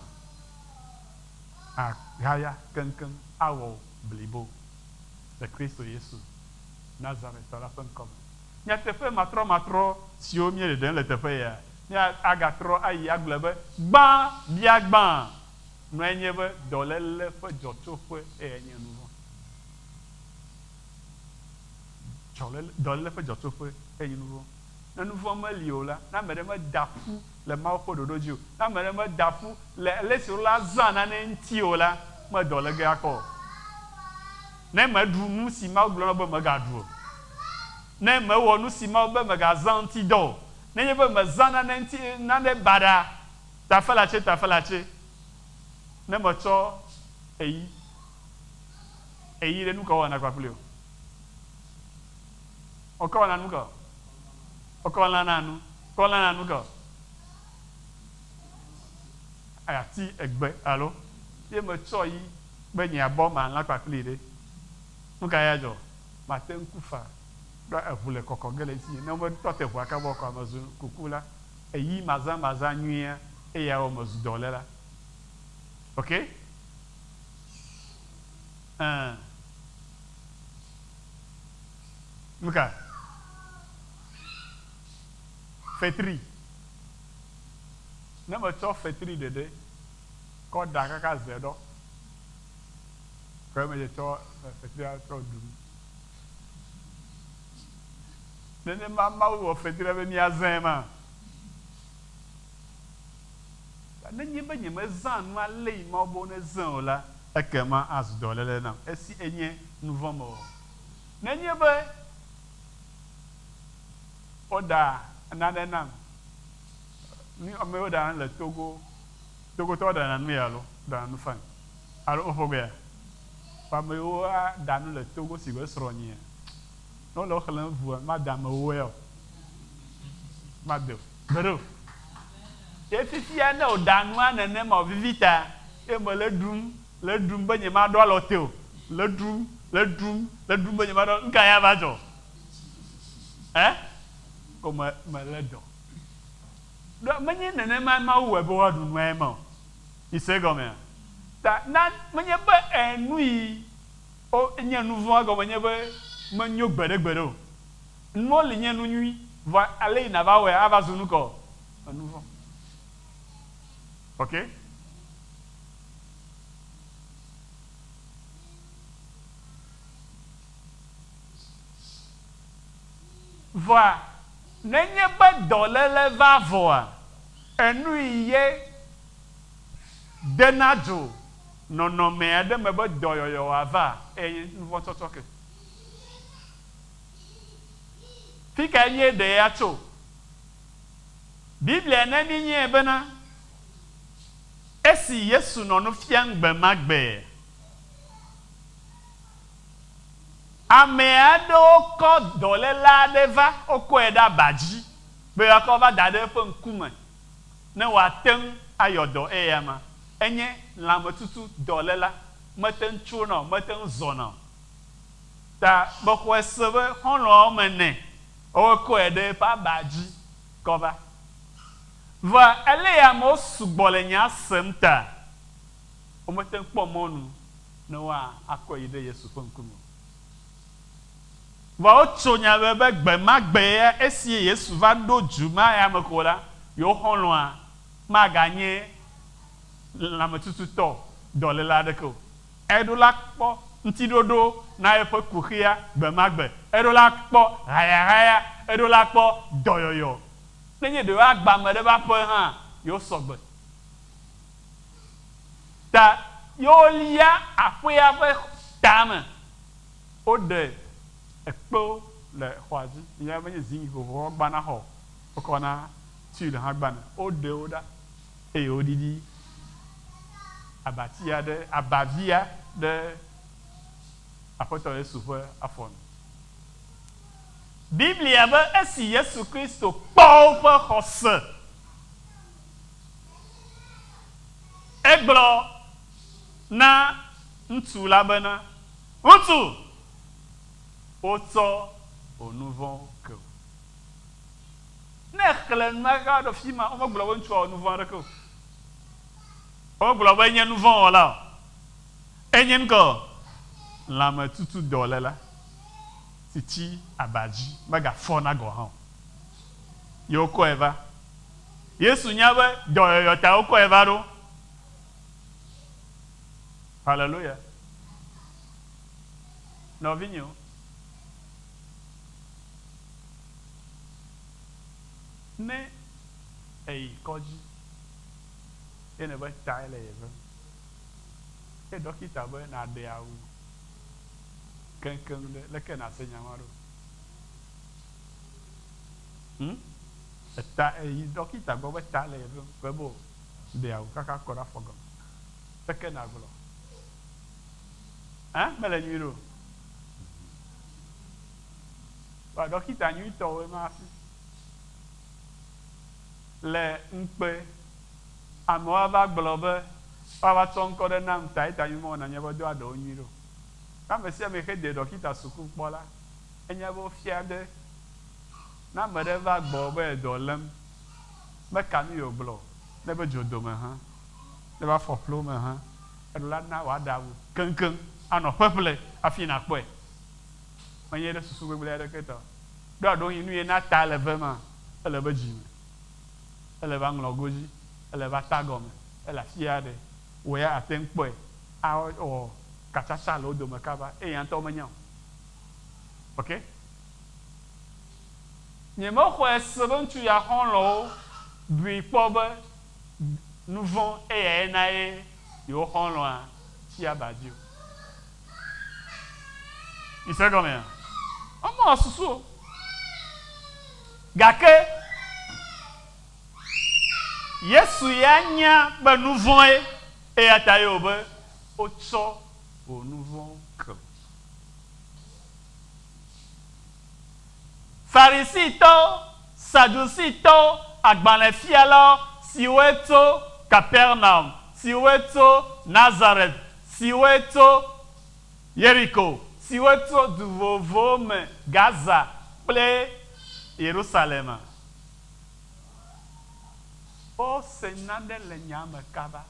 Speaker 1: ahaya keŋkeŋ awɔ wò blibo le Kristo Yesu, Nazaretɔ la ƒe ŋkɔ me. Nyateƒe matrɔmatrɔ siwo míele ɖem le teƒe ya, míagatrɔ ayi agblɔe be gbã bia gbã nɔe nye be dɔléle ƒe dzɔtsoƒe eyae nye nuvɔ̃. Dɔléle ƒe dzɔtsoƒe eyae nye nuvɔ̃. Ne nuvɔ̃ meli o la, ne ame ɖe meda ƒu le Mawu ƒe ɖoɖo dzi o, ne ame ɖe meda ƒu le ale si wola zã nane ŋuti o la, medɔ le ge akpɔ o. Ne mèɖu nu si Mawu gblɔ na wò be mègaɖu o, ne mèwɔ nu si Mawu be mègazã ŋuti dɔ o, nenye be mèzã nane ŋuti nane baɖa, tafelatse tafelatse, ne mètsɔ eyi, eyi ɖe nu ka wowɔna kpakpli o? Wokɔ wɔna nu ka o? Wokɔ lãna nu. Kɔ lãna nu ka o? Ati egbe alo ye metsɔ yi be nye abɔ ma lã kpakpli ɖe. Nu ka ya dzɔ? Mate ŋu ku faa. Ɖo eʋu le kɔkɔ ge le ŋutinye. Ne wometɔ te ʋua kaba o kɔa mezu kuku la. Eyi mazã mazã nyuiea eya wɔ mezu dɔléla. Ok? Ɛ̃. Nu ka? Fetri. Ne metsɔ fetri ɖeɖe kɔ ɖa kaka ze ɖɔ, ke me tsɔ fetria trɔ ɖum. Nenema Mawu wɔ fetria be míazãe ma. Nenye be nyemezã nu ale yi Mawu be wonezãe o la, ekema azu dɔléle nam, esi enye nuvɔ̃ mewɔ. Nenye be woɖa nane nam, nu amewo ɖana nu le Togo, Togotɔwo ɖana nu ya alo ɖana nu fine alo woƒe gbea? Vɔ amewo aɖa nu le Togo si gbe srɔ̃nyea, ne wole wo xlẽm ʋua, made amewo ya o, made o. Gbeɖe o. Ye fifia ne wòɖa nua nenema wòvivi ta, ye mele ɖum, le ɖum be nyemaɖo alɔ te o. Le ɖum, le ɖum, le ɖum be nyemaɖo, nuka ye ava dzɔ? Ɛ? Ko me, mele dɔ. Ɖo menye nenema Mawu wɔe be woaɖu nua ema o. Mise egɔmea? Ta na menye be enu yi o nye nuvɔ̃a gɔme nye be menyo gbeɖegbeɖe o. Nuwo li nye nu nyui, vɔa ale yi nàva wɔe ava zu nukɔ? Enuvɔ̃. Ok? Vɔa nenye be dɔléle va vɔa, enu yi ye dena dzo nɔnɔme aɖe me be dɔyɔyɔ wòava eye nye nuvɔ̃tsɔtsɔke. Fi kae míeɖe ya tso? Biblia na míenyae bena esi Yesu nɔ nu fiam gbe ma gbea, ame aɖewo kɔ dɔléla aɖe va, wokɔe ɖe aba dzi be woakɔ va da ɖe eƒe ŋkume ne wòate ŋu ayɔ dɔ eyama. Enye lãmetutu dɔléla, mete ŋu tsona o, mete ŋu zɔna o. Ta mexɔe se be xɔlɔ̃awo me nɛ wokɔe ɖe eƒe aba dzi kɔ va. Vɔa ele yi amewo sugbɔ le nya sem ta, womete ŋu kpɔ mɔnu ne woa akɔe yi ɖe Yesu ƒe ŋkume o. Vɔa wotso nya me be gbe ma gbe ya esi Yesu va ɖo du ma ya me ko la, yewo xɔlɔ̃a maganye lãmetututɔ dɔléla aɖeke o. Eɖo la kpɔ ŋutiɖoɖo na eƒe kuxia gbe ma gbe. Eɖo la kpɔ hayahaya. Eɖo la kpɔ dɔyɔyɔ. Nenye ɖe woagba ame ɖe ƒe aƒe hã, yewo sɔ gbe. Ta yewolia aƒea ƒe tame. Woɖe ekpewo le xɔa dzi. Minya be menye zingi ko wokɔ gbana xɔ o, wokɔna tuile hã gbana. Woɖe wo ɖa eye woɖiɖi abatia ɖe abavia ɖe Aƒetɔ Yesu ƒe afɔ nu. Biblia be esi Yesu Kristo kpɔ woƒe xɔse, egblɔ na ŋutsu la bena, Ŋutsu, wotsɔ wò nuvɔ̃wo ke wò. Ne èxlẽ nua kaka ɖo afi ma, womegblɔ be ŋutsua wɔ nuvɔ̃ aɖeke o. Womegblɔ be enye nuvɔ̃wɔla o. Enye ŋkɔ lãmetutudɔléla si tsi aba dzi megafɔna gɔ̃ hã o. Ye wokɔe va. Yesu nya be dɔyɔyɔ ta wokɔe va ɖo. Haleluya. Nɔvinyewo, ne èyi kɔdzi ye nèbe tae le ye vem, ye ɖɔkita be nàɖe awu keŋkeŋ ɖe, leke nàse nya ma ɖo? Hm? Eta, èyi ɖɔkita gbɔ be ta le ye vem, gbe be o, ɖe awu kaka kɔ ɖe afɔ gɔme. Leke nàgblɔ? Ẽ, mele nyui ɖe o. Vɔa ɖɔkita nyuitɔwoe ma hafi. Le ŋukpe, amewo ava gblɔ be woava tsɔ ŋkɔ ɖe nam ta ye ta nyemewɔna nye ƒe dɔa ɖewo nyui ɖe o. Ke ame sia ame xe de ɖɔkita suku kpɔ la, enya be wofia be ne ame ɖe va gbɔwò be ye dɔ lém, meka nu yi wògblɔ o, ne be dzodome hã, ne be afɔƒlo me hã, eɖo la na wòaɖe awu keŋkeŋ anɔ ƒeƒle hafi nàkpɔe. Menye ɖe susu gbegblẽ aɖeke ta o. Ɖo aɖoŋui nu ye na ta le ve ma, ele be dzi me, ele be aŋlɔgo dzi, ele be ata gɔme, ele afi aɖe. Wò ya àte ŋu kpɔe awɔ katsatsa le wo dome kaba eye ya ŋutɔ menya o. Ok? Nyemexɔe se be ŋutsu ya xɔlɔ̃wo bui kpɔ be nuvɔ̃ eyae na ye yewo xɔlɔ̃a tsi aba dzi o. Mise gɔmea? Womewɔ susu o. Gake Yesu ya nya be nuvɔ̃e, eya ta ye wòbe, Wotsɔ wò nuvɔ̃wo ke wò. Farisitɔwo, Sadusitɔwo, agbalẽfialawo siwoe tso Kapernaum, siwoe tso Nazaret, siwoe tso Yeriko, siwoe tso du vovovowo me, Gaza kple Yerusalem. Wose nane le nyaa me kaba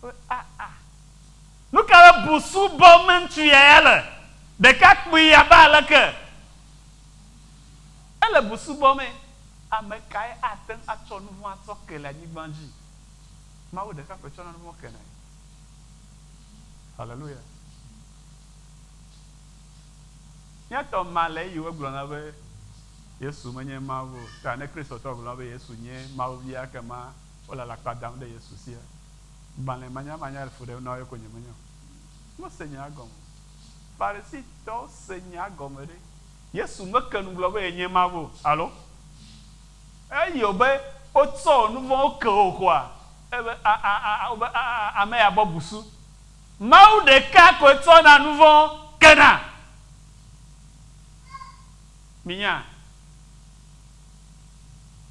Speaker 1: be, Aa, nu ka be busu bɔm ŋutsu ya ya le? Ɖekakpui abe aleke? Ele busu bɔmee. Ame kae ate ŋu atsɔ nu vɔ̃ atsɔ ke le anyigba dzi? Mawu ɖeka koe tsɔna nu vɔ̃ kenae. Haleluya. Mía tɔ ma le eyi wogblɔna be Yesu menye Mawu o. Ta ne Kristotɔ gblɔ be Yesu nye Mawu via ekema wole alakpa dam ɖe Yesu sia. Gbalẽ manyamanya le fu ɖem na wo ye ko nyemenya o. Womese nyaa gɔme o. Farisitɔwo se nyaa gɔme ɖe. Yesu meke nu gblɔ be yenye Mawu o, alo? Eyi wòbe wotsɔ wò nu vɔ̃wo ke wò koa, ebe a a a wobe a a ame ya bɔ busu. Mawu ɖeka koe tsɔna nu vɔ̃ kena. Minya?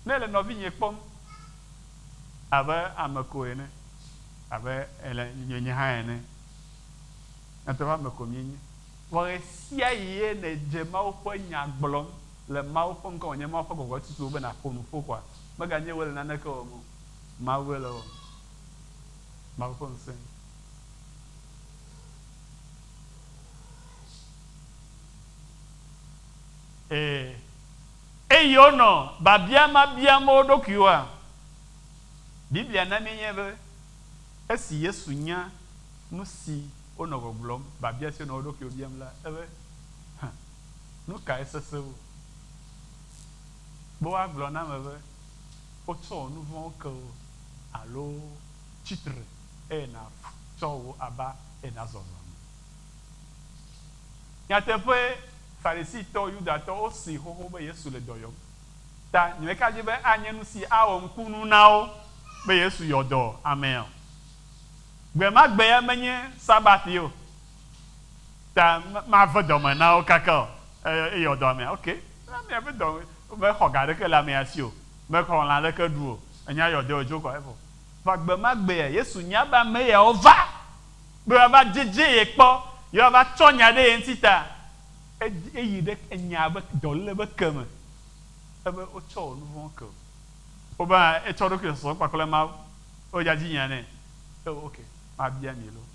Speaker 1: Ne ele nɔvinye kpɔm abe ame ko ene, abe ele nye hã ene, nyateƒe ame ko míenye. Vɔ ɣesiaɣi ye nèdze Mawu ƒe nya gblɔm le Mawu ƒe ŋkɔ me, nye Mawu ƒe gbɔgbɔ tutu wò be nàƒo nu ƒo koa, meganye wòe le naneke wɔm o, Mawue le ewɔm. Mawu ƒe ŋusẽe. Ee, eye wonɔ biabia ma biam wo ɖokuiwoa, Biblia na míenya be esi Yesu nya nusi wonɔ gbɔgblɔm, biabia si wonɔ wo ɖokuiwo biam la, ebe, Hã, nukae sesẽ wu? Be woagblɔ na ame be, Wotsɔ wò nuvɔ̃wo ke wò, alo tsi tre eye nàtsɔ wò aba eye nàzɔ zɔli. Nyateƒee, Farisitɔ Yudatɔwo see xoxo be Yesu le dɔ yɔm. Ta nyemeka dzi be anye nusi awɔ ŋkunu na wo be Yesu yɔ dɔ amea o. Gbe ma gbe ya menye Sabat ye o. Ta mave dɔme na wo kaka o. Eyɔ dɔ amea. Ok, amea ƒe dɔ mexɔ ga aɖeke le amea si o. Mexɔ lã aɖeke ɖu o. Enya yɔ dɔe wòdzo kɔ evɔ. Vɔa gbe ma gbea, Yesu nya be ame yawo va be woava dzedze ye kpɔ, yewoava tsɔ nya ɖe ye ŋuti ta eyi ɖe enya be dɔléle be ke me. Ebe wotsɔ wò nuvɔ̃wo ke wò. Wobe etsɔ eɖokui le sɔsɔm kpakple Mawu. Wodza dzi nya nɛ. Eo ok, mabia mi loo.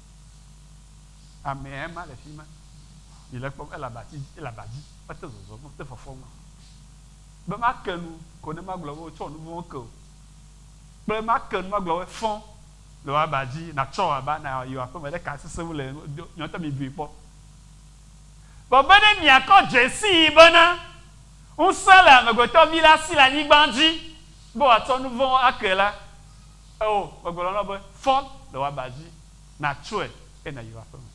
Speaker 1: Amea ema le fima. Mi le kpɔm, ele abati dzi, ele aba dzi. Mete zɔzɔm o, mete fɔfɔm o. Be make nu ko ne magblɔ be wotsɔ wò nuvɔ̃wo ke wò. Kple make nu magblɔ be fɔ le wò aba dzi, nàtsɔ wò aba nàyi wò aƒeme ɖe ka sesẽ wu le do, miawo ŋutɔ mibui kpɔ. Vɔ be ne miakɔ dze sii bena, ŋusẽ le Amegbetɔ Vi la si le anyigba dzi be wòatsɔ nu vɔ̃wo ake la, eo, megblɔ na wò be, fɔ le wò aba dzi, nàtsɔe eye nàyi wò aƒeme.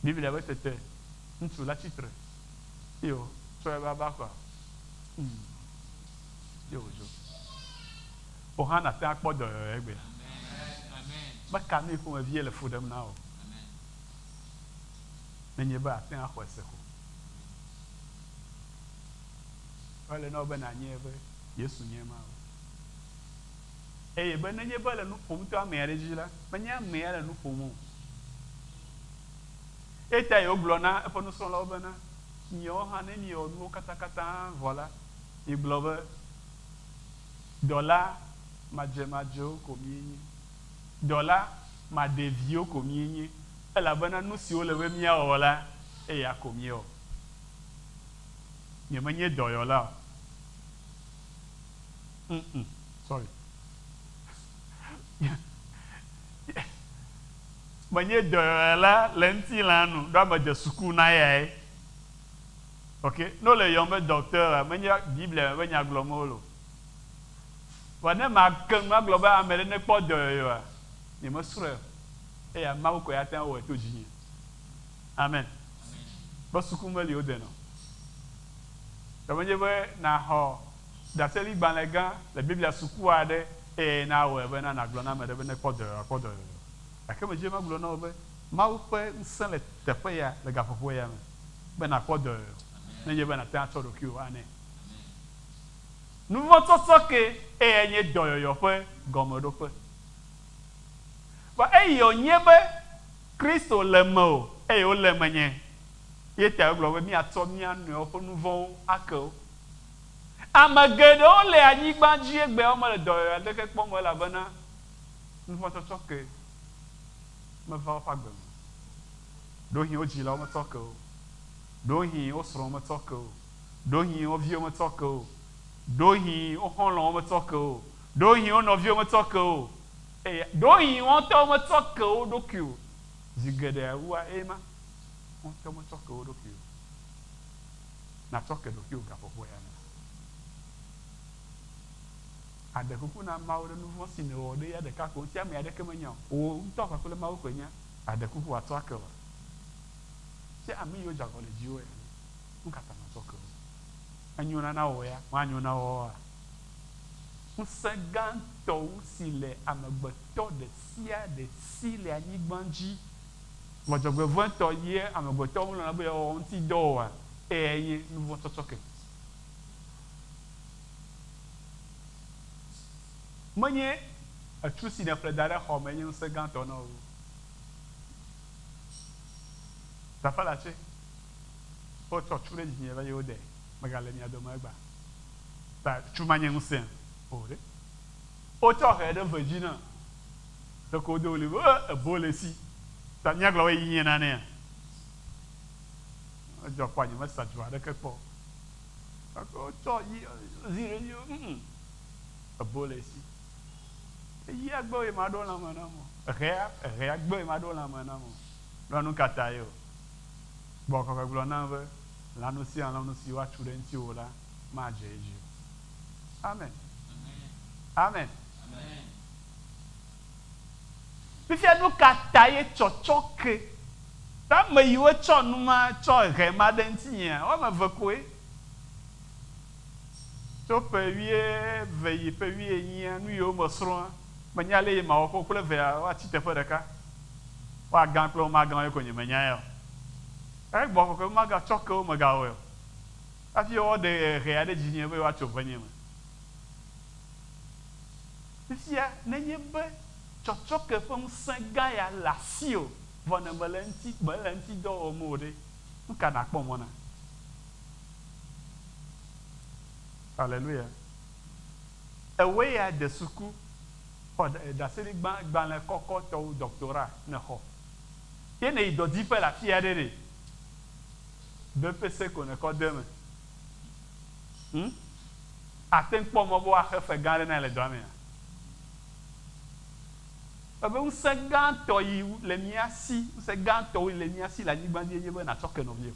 Speaker 1: Biblia be tete ŋutsu la tsi tre eye wòtsɔ eƒe aba kɔa, ŋ, eye wòdzo. Wò hã nàte ŋu akpɔ dɔyɔyɔ egbea. Meka nu yi ƒomevie le fu ɖem na wò. Nenye be àte ŋu axɔe se ko. Ele na wò be nànyae be Yesu nye Mawu. Eye be nenye be ele nu ƒom to ame aɖe dzi la, menye amea le nu ƒom o. Eya tae wògblɔ na eƒe nusrɔ̃lawo bena, Miawo hã ne miewɔ nuwo katãkatã vɔ la, migblɔ be, Dɔla madzemadzewo ko míenye. Dɔla maɖeviwo ko míenye, elabena nu si wole be míawɔ la, eya ko míewɔ. Nyemenye dɔyɔla o. Mm-mm, sorry. Menye dɔyɔla le ŋutilã nu, ɖo ame dze suku na eyae. Ok, ne wole yɔm be docteur, menye Biblia me ƒe nya gblɔm wole o. Vɔ ne make nu agblɔ be ame ɖe nekpɔ dɔyɔyɔa, nyemesrɔ̃e o. Eya Mawu koe ate ŋu awɔe to dzinye. Amen. Be suku meli wodena o. Ke menye be nàxɔ ɖaseɖigbalẽ gã le Biblia suku aɖe eye nawɔe be na nàgblɔ na ame ɖe be nekpɔ dɔyɔyɔ, akpɔ dɔyɔyɔ. Gake medzi be magblɔ na wò be Mawu ƒe ŋusẽ le teƒe ya le gaƒoƒo ya me be nàkpɔ dɔyɔyɔ nenye be nàte ŋu atsɔ ɖokuiwò anɛ. Nuvɔ̃tsɔtsɔke eyae nye dɔyɔyɔ ƒe gɔmeɖoƒe. Vɔ eyi wònye be Kristo le mewò eye wole menye ye tae wogblɔ be míatsɔ mía nɔewo ƒe nu vɔ̃wo ake wo. Ame geɖewo le anyigba dzi egbea womele dɔyɔyɔ aɖeke kpɔm o elabena nuvɔ̃tsɔtsɔke meva woƒe agbe me o. Ɖewohĩ wo dzilawo metsɔ ke wo o. Ɖewohĩ wo srɔ̃wo metsɔ ke wo o. Ɖewohĩ wo viwo metsɔ ke wo o. Ɖewohĩ wo xɔlɔ̃wo metsɔ ke wo o. Ɖewohĩ wo nɔviwo metsɔ ke wo o. Eye ɖewohĩ woa ŋutɔwo metsɔ ke wo ɖokui o. Zi geɖe wua eye ma, woa ŋutɔ metsɔ ke wo ɖokui o. Nàtsɔ ke ɖokuiwò gaƒoƒo ya me. Àɖe kuku na Mawu ɖe nuvɔ̃ si nèwɔ ɖe eya ɖeka ko ŋuti ame aɖeke menya o. Wò ŋutɔ kpakple Mawu koe nya. Àɖe kuku wòatsɔ ake wòa? Ke ame yiwo dze agɔ le dziwò ya ɖe, nu ka ta màtsɔ ke wo o? Enyona na wò ya, manyo na woa? Ŋusẽ gãtɔ wu si le amegbetɔ ɖe sia ɖe si le anyigba dzi. Vɔ dzɔgbevɔ̃etɔ ye amegbetɔwo melɔ̃na be yewoawɔ ŋuti dɔ oa, eyae nye nuvɔ̃tsɔtsɔke. Menye etsu si nèƒle da ɖe xɔ me nye ŋusẽ gãtɔ na wò o. Tafalatse, wotsɔ tsu ɖe dzinye va yi wode, megale mia dome egbea. Ta tsu ma nye ŋusẽa? O ɖe. Wotsɔ hɛ ɖe ve dzi na. Ɖeko wodo ɣli be, E, ebo le esi. Ta míagblɔ be yi nye nanea? Edzɔ kpɔa nye mesa dzo aɖeke kpɔ o. Gake wotsɔ yi zi ɖe edzi ŋ ebo le esi. Eyia gbe ye maɖo lãme nam o. Ehea ehea gbe ye maɖo lãme nam o. Ɖoa nu ka ta ye o? Gbɔ kɔkɔe gblɔ nam be lãnu sia lãnu si woatu ɖe ŋutiwò la madze edzi o. Amen. Amen. Fifia nu ka ta ye tsɔtsɔ ke? Be ame yiwo tsɔ nu ma tsɔ he ma ɖe ŋutinyea, wo ame eve koe. Tso ƒe wuieve yi ƒe wuienyia, nu yiwo mesrɔ̃a, menya ale yi mawɔ kple wo kple evea woatsi teƒe ɖeka. Woagã kple womagã ye ko nyemenya ya o. Gake gbɔ kɔkɔe be magatsɔ ke wo, megawɔe o. Hafi woaɖe hea ɖe dzinye be yewoatso venye me. Fifia, nenye be tsɔtsɔke ƒe ŋusẽ gã ya le asiwò vɔ nèmele eŋuti mele eŋuti dɔ wɔm o ɖe, nu ka nàkpɔ mɔ na? Aleluya! Ewòe ya de suku, xɔ ɖaseɖigbalẽ kɔkɔtɔwo, doctorat, nèxɔ. Ye nèyi dɔdiƒe le afi aɖe ɖe, BPC ko nèkɔ de eme. Hm? Àte ŋu kpɔ mɔ be woaxe fe gã aɖe na ye le dɔa mea? Ebe ŋusẽ gãtɔ yi le mía si, ŋusẽ gãtɔ yi le mía si le anyigba dzie nye be nàtsɔ ke nɔviwò.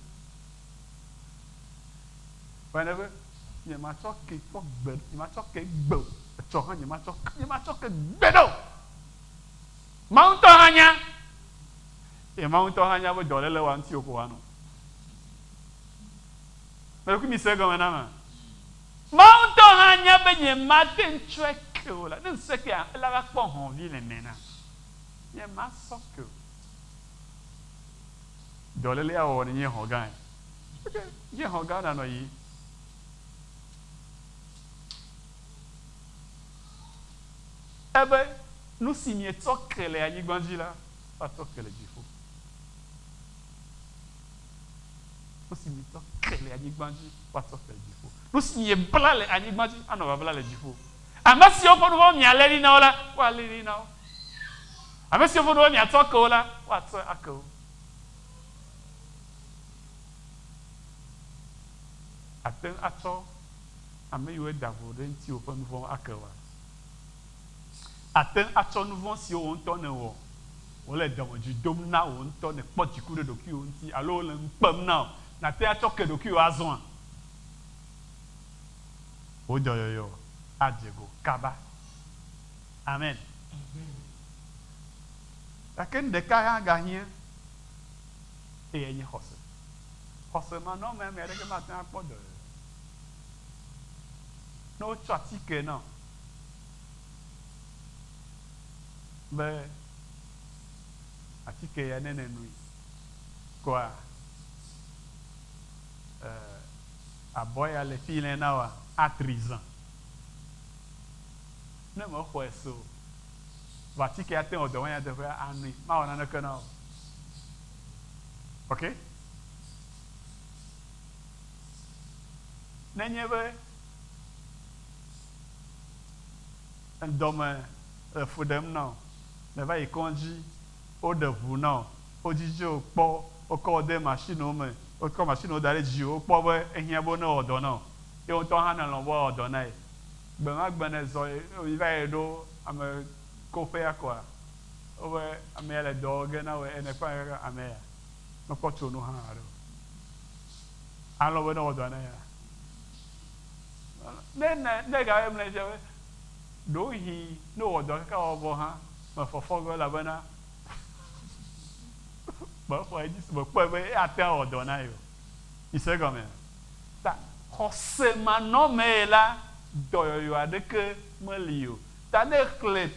Speaker 1: Wòanye be, Nyematsɔ ke kpɔ gbe, nyematsɔ ke gbe o, etsɔ hã nyematsɔ ke, nyematsɔ ke gbeɖe o. Mawu ŋutɔ hã nya. Eye Mawu ŋutɔ hã nya be dɔléle wa ŋutiwò ko wòanɔ. Meɖokui mise egɔme na ma. Mawu ŋutɔ hã nya be nyemate ŋu tsɔe ke o la, ne ŋsɔe kea, ela va kpɔ hɔ̃vi le mɛ nam. Nyemasɔ ke o. Dɔlélea wɔwɔ ne nye hɔ̃ gãe. Ok, nye hɔ̃ gã nanɔ yi. Ebe nu si mietsɔ ke le anyigba dzi la, woatsɔ ke le dziƒo. Nu si mietsɔ ke le anyigba dzi, woatsɔ ke le dziƒo. Nu si miebla le anyigba dzi, anɔ babla le dziƒo. Ame siwo ƒe nu vɔ̃ mialé ɖi na wo la, woalé ɖi na wo. Ame siwo ƒe nu vɔ̃ miatsɔ ke wo la, woatsɔe ake wo. Àte ŋu atsɔ ame yiwo da vo ɖe ŋutiwò ƒe nu vɔ̃wo ake woa? Àte ŋu atsɔ nu vɔ̃ siwo wò ŋutɔ nèwɔ, wòle dɔmedzoe dom na wò ŋutɔ, nèkpɔ dziku ɖe ɖokuiwò ŋuti, alo wole ŋu kpem na wò, nàte ŋu atsɔ ke ɖokuiwò azɔa? Wò dɔyɔyɔ adze go kaba. Amen. Gake nu ɖeka hã gahiã, eyae nye xɔse. Xɔse manɔmee ame aɖeke mate ŋu akpɔ dɔyɔyɔ o. Ne wotsɔ atike na wò be atike ya ne nènoe koa, abɔ ya le fi le na wòa, atri zã. Ne mexɔe se o, vɔ atike ya te ŋu wɔ dɔ nyateƒea, anoe, mawɔ naneke na wò o. Ok? Nenye be ŋdɔme le fu ɖem na wò, nèva yi kɔdzi, woɖe ʋu na wò, wodzidzi wò kpɔ, wokɔ wò de mashiniwo me, wokɔ mashiniwo da ɖe dziwò, wokpɔ be ehiã be wonewɔ dɔ na wò, ye wò ŋutɔ hã nèlɔ̃ be woawɔ dɔ na ye. Gbe ma gbe nèzɔ yi va yi ɖo ame koƒea koa, wobe amea le dɔ wɔ ge na wò eye nèkpɔ kaka amea mekpɔ tsonu hã haɖe o. Alɔ̃ be newɔ dɔa na yea? Ne ne ne gawɔe mlɔe fia be ɖewohĩ ne wòwɔ dɔa kaka wɔ vɔ hã mefɔfɔ ge o elabena mexɔ edzi se mekpɔe be ate ŋu awɔ dɔ na ye o. Mise egɔmea? Ta xɔse manɔmee la dɔyɔyɔ aɖeke meli o. Ta ne èxlẽ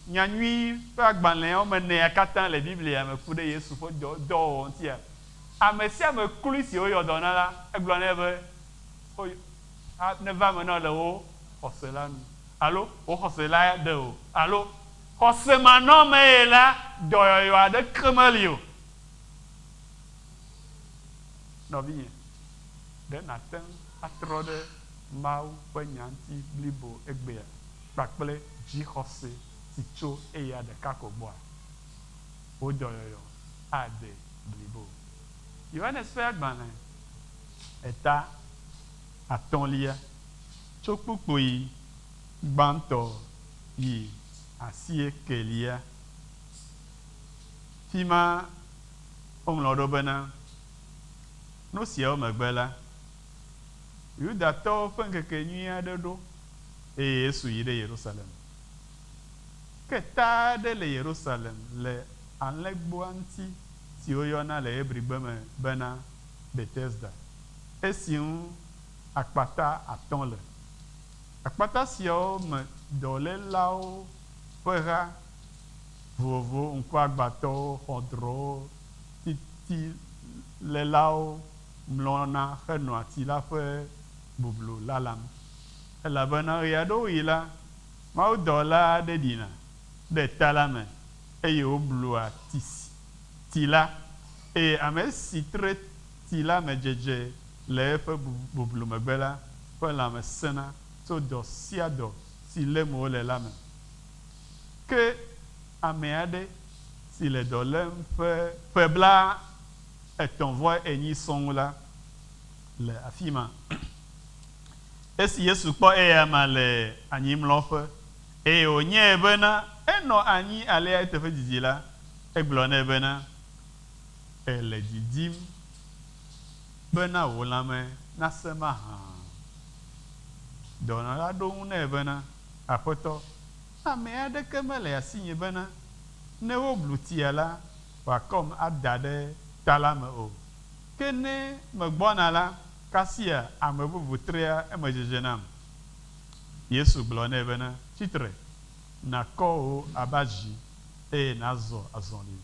Speaker 1: Nyanyui ƒe agbalẽa woame enea katã le Biblia me ku ɖe Yesu ƒe dɔwɔwɔ ŋutia, ame sia ame kloe si woyɔ dɔ na la, egblɔ nɛ be, Neva eme na wò le wò xɔse la nu, alo Wò xɔse la ɖe wò, alo Xɔse manɔmee la, dɔyɔyɔ aɖeke meli o. Nɔvinye, ɖe nàte ŋu atrɔ ɖe Mawu ƒe Nya ŋuti blibo egbea kpakple dzixɔse si tso eya ɖeka ko gbɔa? Wò dɔyɔyɔ ade blibo. Yohanes ƒe agbalẽ. eta atɔ̃lia tso kpukpui gbãtɔ yi asiekelia. Fima woŋlɔ ɖo bena, Nu siawo megbe la, Yudatɔwo ƒe ŋkekenyui aɖe ɖo, eye Yesu yi ɖe Yerusalem. Ke ta aɖe le Yerusalem le alẽgboa ŋuti si woyɔna le Hebrigbe me bena Betesda, esi ŋu akpata atɔ̃ le. Akpata siawo me dɔlélawo ƒe ha vovovowo, ŋkuagbãtɔwo, xɔdrɔ̃wo, titilélawo mlɔna henɔa tsi la ƒe bublu lalam. Elabena ɣeaɖewoɣi la, mawudɔla aɖe ɖina ɖe ta la me, eye wòblua tsi la, eye ame si tre tsi la me dzedze le eƒe bublu megbe la ƒe lãme sẽna tso dɔ sia dɔ si lém wole la me. Ke ame aɖe si le dɔ lém ƒe ƒe 34 sɔŋ la le afi ma. Esi Yesu kpɔ eyama le anyimlɔƒe, eye wònyae bena enɔ anyi alea eteƒe didi la, egblɔ nɛ bena, Èle didim bena wò lãme nasẽ mahã? Dɔnɔ la ɖo ŋu nɛ bena, Aƒetɔ, ame aɖeke mele asinye bena, ne woblu tsia la, wòakɔm ada ɖe ta la me o. Ke ne megbɔna la, kasia ame bubu trea emedzedze nam. Yesu gblɔ nɛ bena, Tsi tre, nàkɔ wò aba dzi, eye nàzɔ azɔli.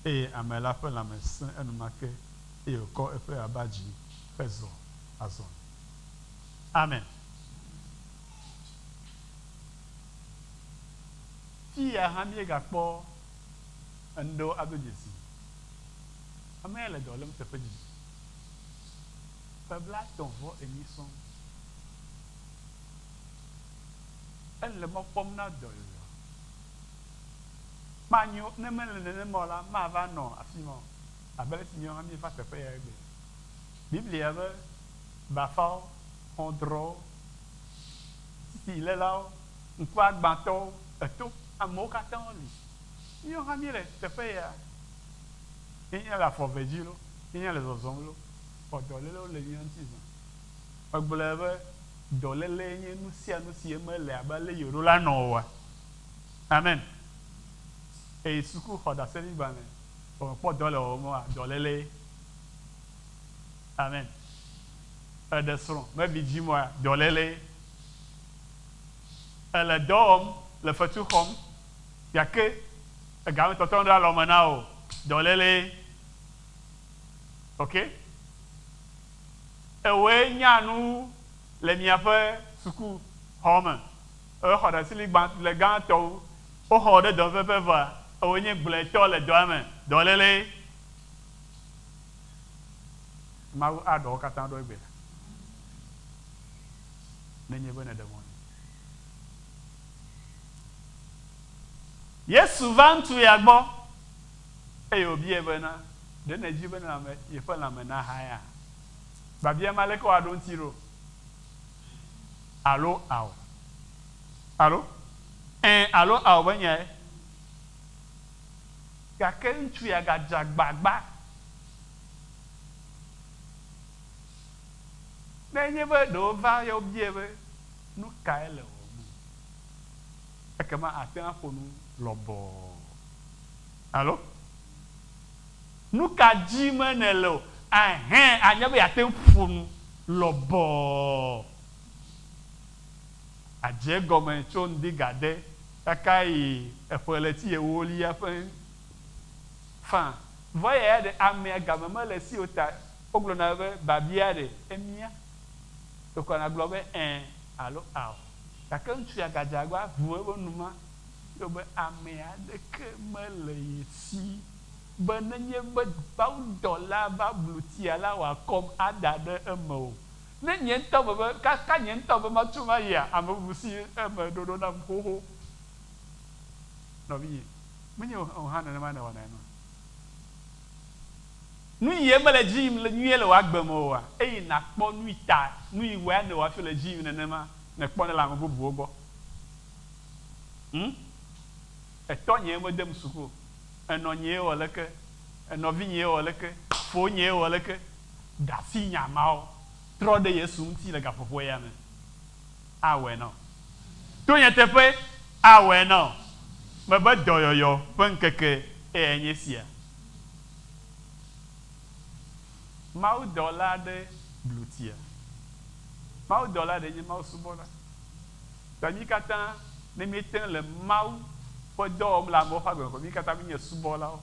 Speaker 1: Eye ame la ƒe lãme sẽ enumake, eye wòkɔ eƒe aba dzi hezɔ azɔli. Amen. Fiya hã míegakpɔ enu ɖewo ado dzesi. Amea le dɔ lém teƒe didi. Ƒe 34 sɔŋ. Ele mɔ kpɔm na dɔyɔyɔ. Manyo ne mele nenema o la, mava nɔ afi ma o, abe ale si míawo hã míeva teƒe ya egbea. Biblia be bafawo, xɔdrɔ̃wo, titilélawo, ŋkuagbãtɔwo, eto, amewo katã li. Míawo hã míele teƒe ya. Míenya le afɔ ve dzi loo, míenya le zɔzɔm loo, vɔ dɔlélewo le mía ŋuti zã. Megblɔe be dɔlélee nye nu sia nu si mele abe ale yi wòɖo la nɔ oa? Amen. Eyi suku xɔ ɖaseɖigbalẽ vɔ mekpɔ dɔ le wɔwɔm oa? Dɔlélee. Amen. Eɖe srɔ̃ mevi dzim oa? Dɔlélee. Èle dɔ wɔm le fetu xɔm gake ega me tɔtɔm ɖe alɔme na wò. Dɔlélee. Ok. Ewòe nya nu le miaƒe suku xɔ me. Ewòe xɔ ɖaseligbã le gãtɔ wu. Woxɔ wò ɖe dɔ ƒe vɔa, ewòe nye gblɔetɔ le dɔa me. Dɔlélee. Mawu aɖɔ wo katã ɖo egbea, nenye be nèɖe mɔ nɛ. Yesu va ŋutsu ya gbɔ eye wòbiae bena, Ɖe nèdi be lãme, yeƒe lãme nahaya? Biabia ma leke woaɖo eŋuti ɖo? Alo ao? Alo? Ẽ alo ao be nyae. Gake ŋutsu ya gadze agbagba. Ne enye be ɖe wova ye wobiae be, Nu kae le wɔwɔm? Ekema àte ŋu aƒo nu lɔbɔɔ. Alo? Nu ka dim nèle o? Ahẽ, anya be yeate ŋu ƒo nu lɔbɔɔ. Adze egɔme tso ŋdi ga ade kaka yi eƒe ɣleti ewolia ƒe fã. Vɔ eya ya ɖe amea game mele esi o ta wogblɔna be biabia ɖe emia. Ɖeko nàgblɔ be ɛ̃ alo ao. Gake ŋutsu ya gadze agbagba ʋu eƒe nu ma ye wòbe ame aɖeke mele ye si be nenye be mawudɔla va blu tsia la wòakɔm ada ɖe eme o. Ne nye ŋutɔ mebe, kaka nye ŋutɔ be matso mayia, ame bubu si eme ɖoɖo nam xoxo. Nɔvinye, menye wò hã nenema nèwɔna enua? Nu yi mele edzi yim le nyuie le wò agbe me oa, eyi nàkpɔ nu yi ta nu yi wɔe nèwɔ hafi le edzi yim nenema nèkpɔnɛ le ame bubuwo gbɔ. Ŋ? Etɔnyee medem suku o. Enɔnyee wɔ leke? Enɔvinyee wɔ leke? Fonyee wɔ leke? Ɖe asi nya mawo. Trɔ ɖe Yesu ŋuti le gaƒoƒo ya me. Awɔe na wò. To nyateƒe, awɔe na wò. Mebe dɔyɔyɔ ƒe ŋkeke eyae nye esia. Mawudɔla aɖe blu tia. Mawudɔla ɖe nye Mawu subɔla. Ta mí katã ne míete ŋu le Mawu ƒe dɔ wɔm le amewo ƒe agbe me ko mí katã míenye subɔlawo.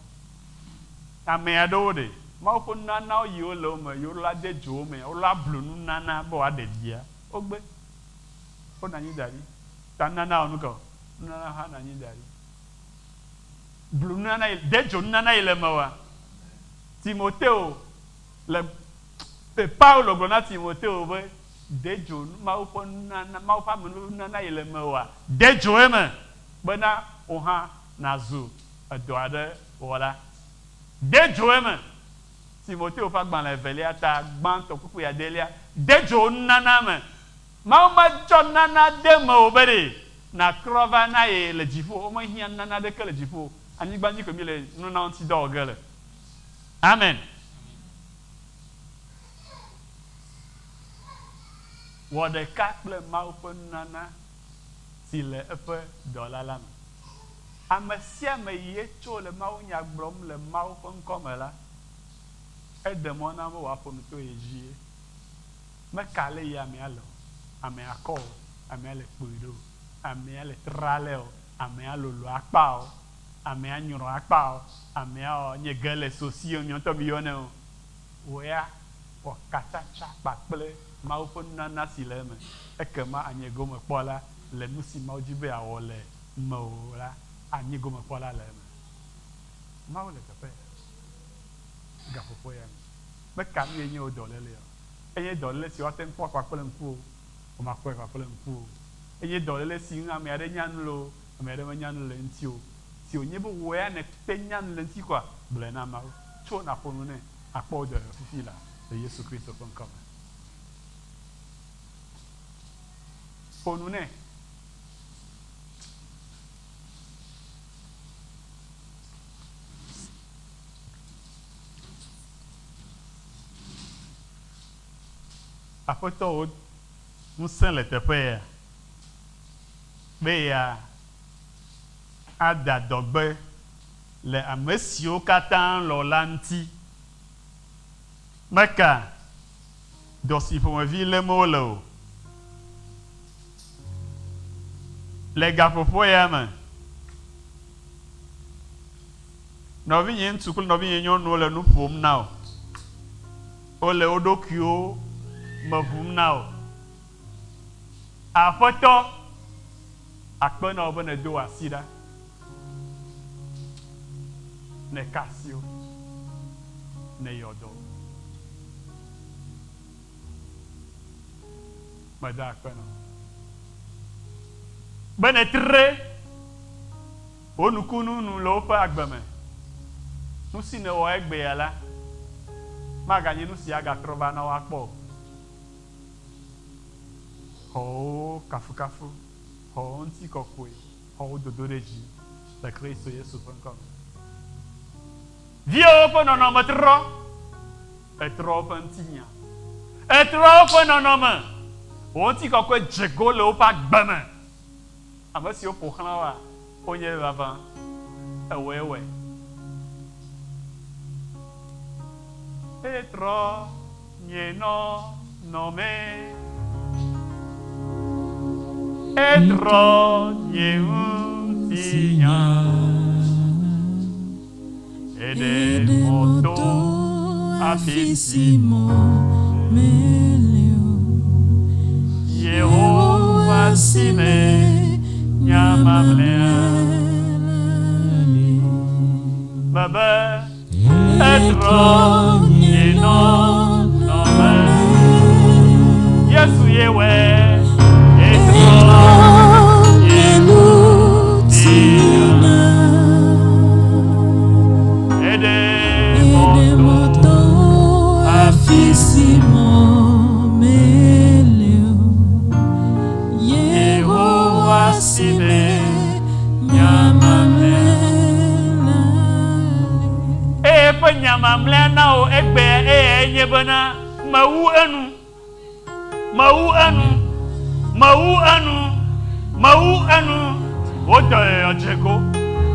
Speaker 1: Ame aɖewo ɖe, Mawu ƒe nunanawo yi wole wo me, yi wola de dzo wo me, wola blu nunana be wòaɖe via, wogbe. Wonɔ anyi da ɖi. Ta nunana wɔ nuka o? Nunana hã nɔ anyi da ɖi. Blu nunana yi, de dzo nunana yi le mewòa? Timoteo le, Paulo gblɔ na Timoteo be, De dzo Mawu ƒe nunana, Mawu ƒe amenuveve nunana yi le mewòa, de dzo eme bena wò hã nàzu edɔ aɖe wɔla. De dzo eme. Timoteo ƒe agbalẽ evelia ta gbãtɔ kpukpui adelia, De dzo nunana me. Mawu metsɔ nunana de mewò be ɖe nàtrɔ va na ye le dziƒo. Womehiã nunana aɖeke le dziƒo o. Anyigba dzi koe míele nunana ŋuti dɔ wɔ ge le. Amen. Wɔ ɖeka kple Mawu ƒe nunana si le eƒe dɔla la me. Ame sia ame yi etso le mawunya gblɔm le Mawu ƒe ŋkɔ me la, eɖe mɔ na be wòaƒo nu to ye dzie. Meka ale yi amea le o, amea kɔ o, amea le kpui ɖe o, amea le tralɛ o, amea lolo akpa o, amea nyrɔ akpa o, amea ɔ, nye ge le sosi o, miɔ ŋutɔ miyɔnɛ o. Wò ya wɔ katsatsa kpakple Mawu ƒe nunana si le eme, ekema ànye gomekpɔla le nusi Mawu di be yeawɔ le mewò la, ànye gomekpɔla le eme. Mawu le teƒe ya, gaƒoƒo ya me. Meka nue nye wò dɔlélea o. Enye dɔléle si woate ŋu kpɔ kpakple ŋku o, womakpɔe kpakple ŋku o. Enye dɔléle si ŋu ame aɖe nya nu le o, ame aɖe menya nu le eŋuti o. Si wònye be wò ya nète nya nu le eŋuti koa, gblɔe na Mawu. Tso nàƒo nu nɛ akpɔ wò dɔyɔyɔ fifi laa le Yesu Kristo ƒe ŋkɔ me. Ƒo nu nɛ. Aƒetɔ wò ŋusẽ le teƒe ya be ya ada dɔgbe le ame siwo katã lɔ̃ la ŋuti. Meka dɔ si ƒomevi lém wole o. Le gaƒoƒo ya me, nɔvinye ŋutsu kple nɔvinye nyɔnuwo le nu ƒom na wò. Wole wo ɖokuiwo me ʋum na wò. Aƒetɔ, akpe na wò be nèdo wò asi ɖa. Nèka asi wo. Nèyɔ dɔ wo. Meda akpe na wò be nètre wò nukunu nu le woƒe agbe me. Nu si nèwɔ egbea la maganye nu si agatrɔ va na wo akpɔ o. Xɔ wò kafukafu, xɔ wò ŋutikɔkɔe, xɔ wò dodoɖedzi le Kristo Yesu ƒe ŋkɔ me. Viwòwo ƒe nɔnɔme trɔ. Etrɔ woƒe ŋutinya. Etrɔ woƒe nɔnɔme. Wò ŋutikɔkɔe dze go le woƒe agbe me. Ame siwo ƒo xlã woa, wonye vavã. Ewɔe wɔe. Etrɔ nye nɔnɔme. Etrɔ nye ŋutinya. Eɖe mɔ to afi si
Speaker 2: mɔ mele o.
Speaker 1: Yehowa si me nya mamlɛa le. Mebe etrɔ nye nɔnɔme. Yesu ye wɔe. Etrɔ nye ŋutinya. Eɖe mɔ to.
Speaker 2: si me nya mamlɛ la le.
Speaker 1: Eye eƒe nya mamlɛa na wò egbea eyae nye bena, Mewu enu. Mewu enu. Mewu enu. Mewu enu. Wò dɔyɔyɔ dze go.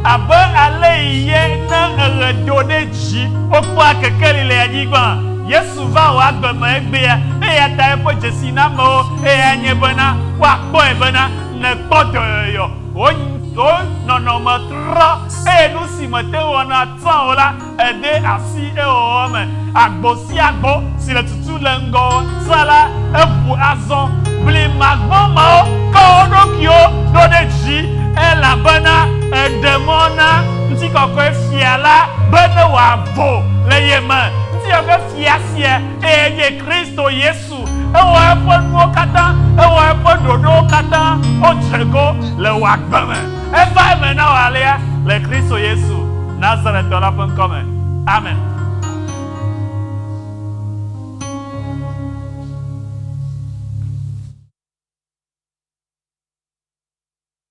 Speaker 1: Abe aleyi ye ne eɣe do ɖe dzi wokpɔa kekeli le anyigba. Yesu va wò agbe me egbea, eya ta eƒe dzesi na amewo eyae nye bena woakpɔe bena nèkpɔ dɔyɔyɔ. Wò wò nɔnɔme trɔ eye nu si mète ŋu wɔna tsã o la, ède asi ewɔwɔ me. Agbo sia agbo si le tutu le ŋgɔwò tsã la, eʋu azɔ. Blimagbɔmewo kɔ wo ɖokuiwo ɖo ɖe dzi elabena eɖe mɔ na Ŋutikɔkɔe Fia la be ne wòavo le ye me. Ŋutikɔkɔe Fia sia eye nye Kristo Yesu. Ewɔ eƒe nuwo katã, ewɔ eƒe ɖoɖowo katã wodze go le wò agbe me. Eva eme na wò alea le Kristo Yesu, Nazaretɔ la ƒe ŋkɔ me. Amen.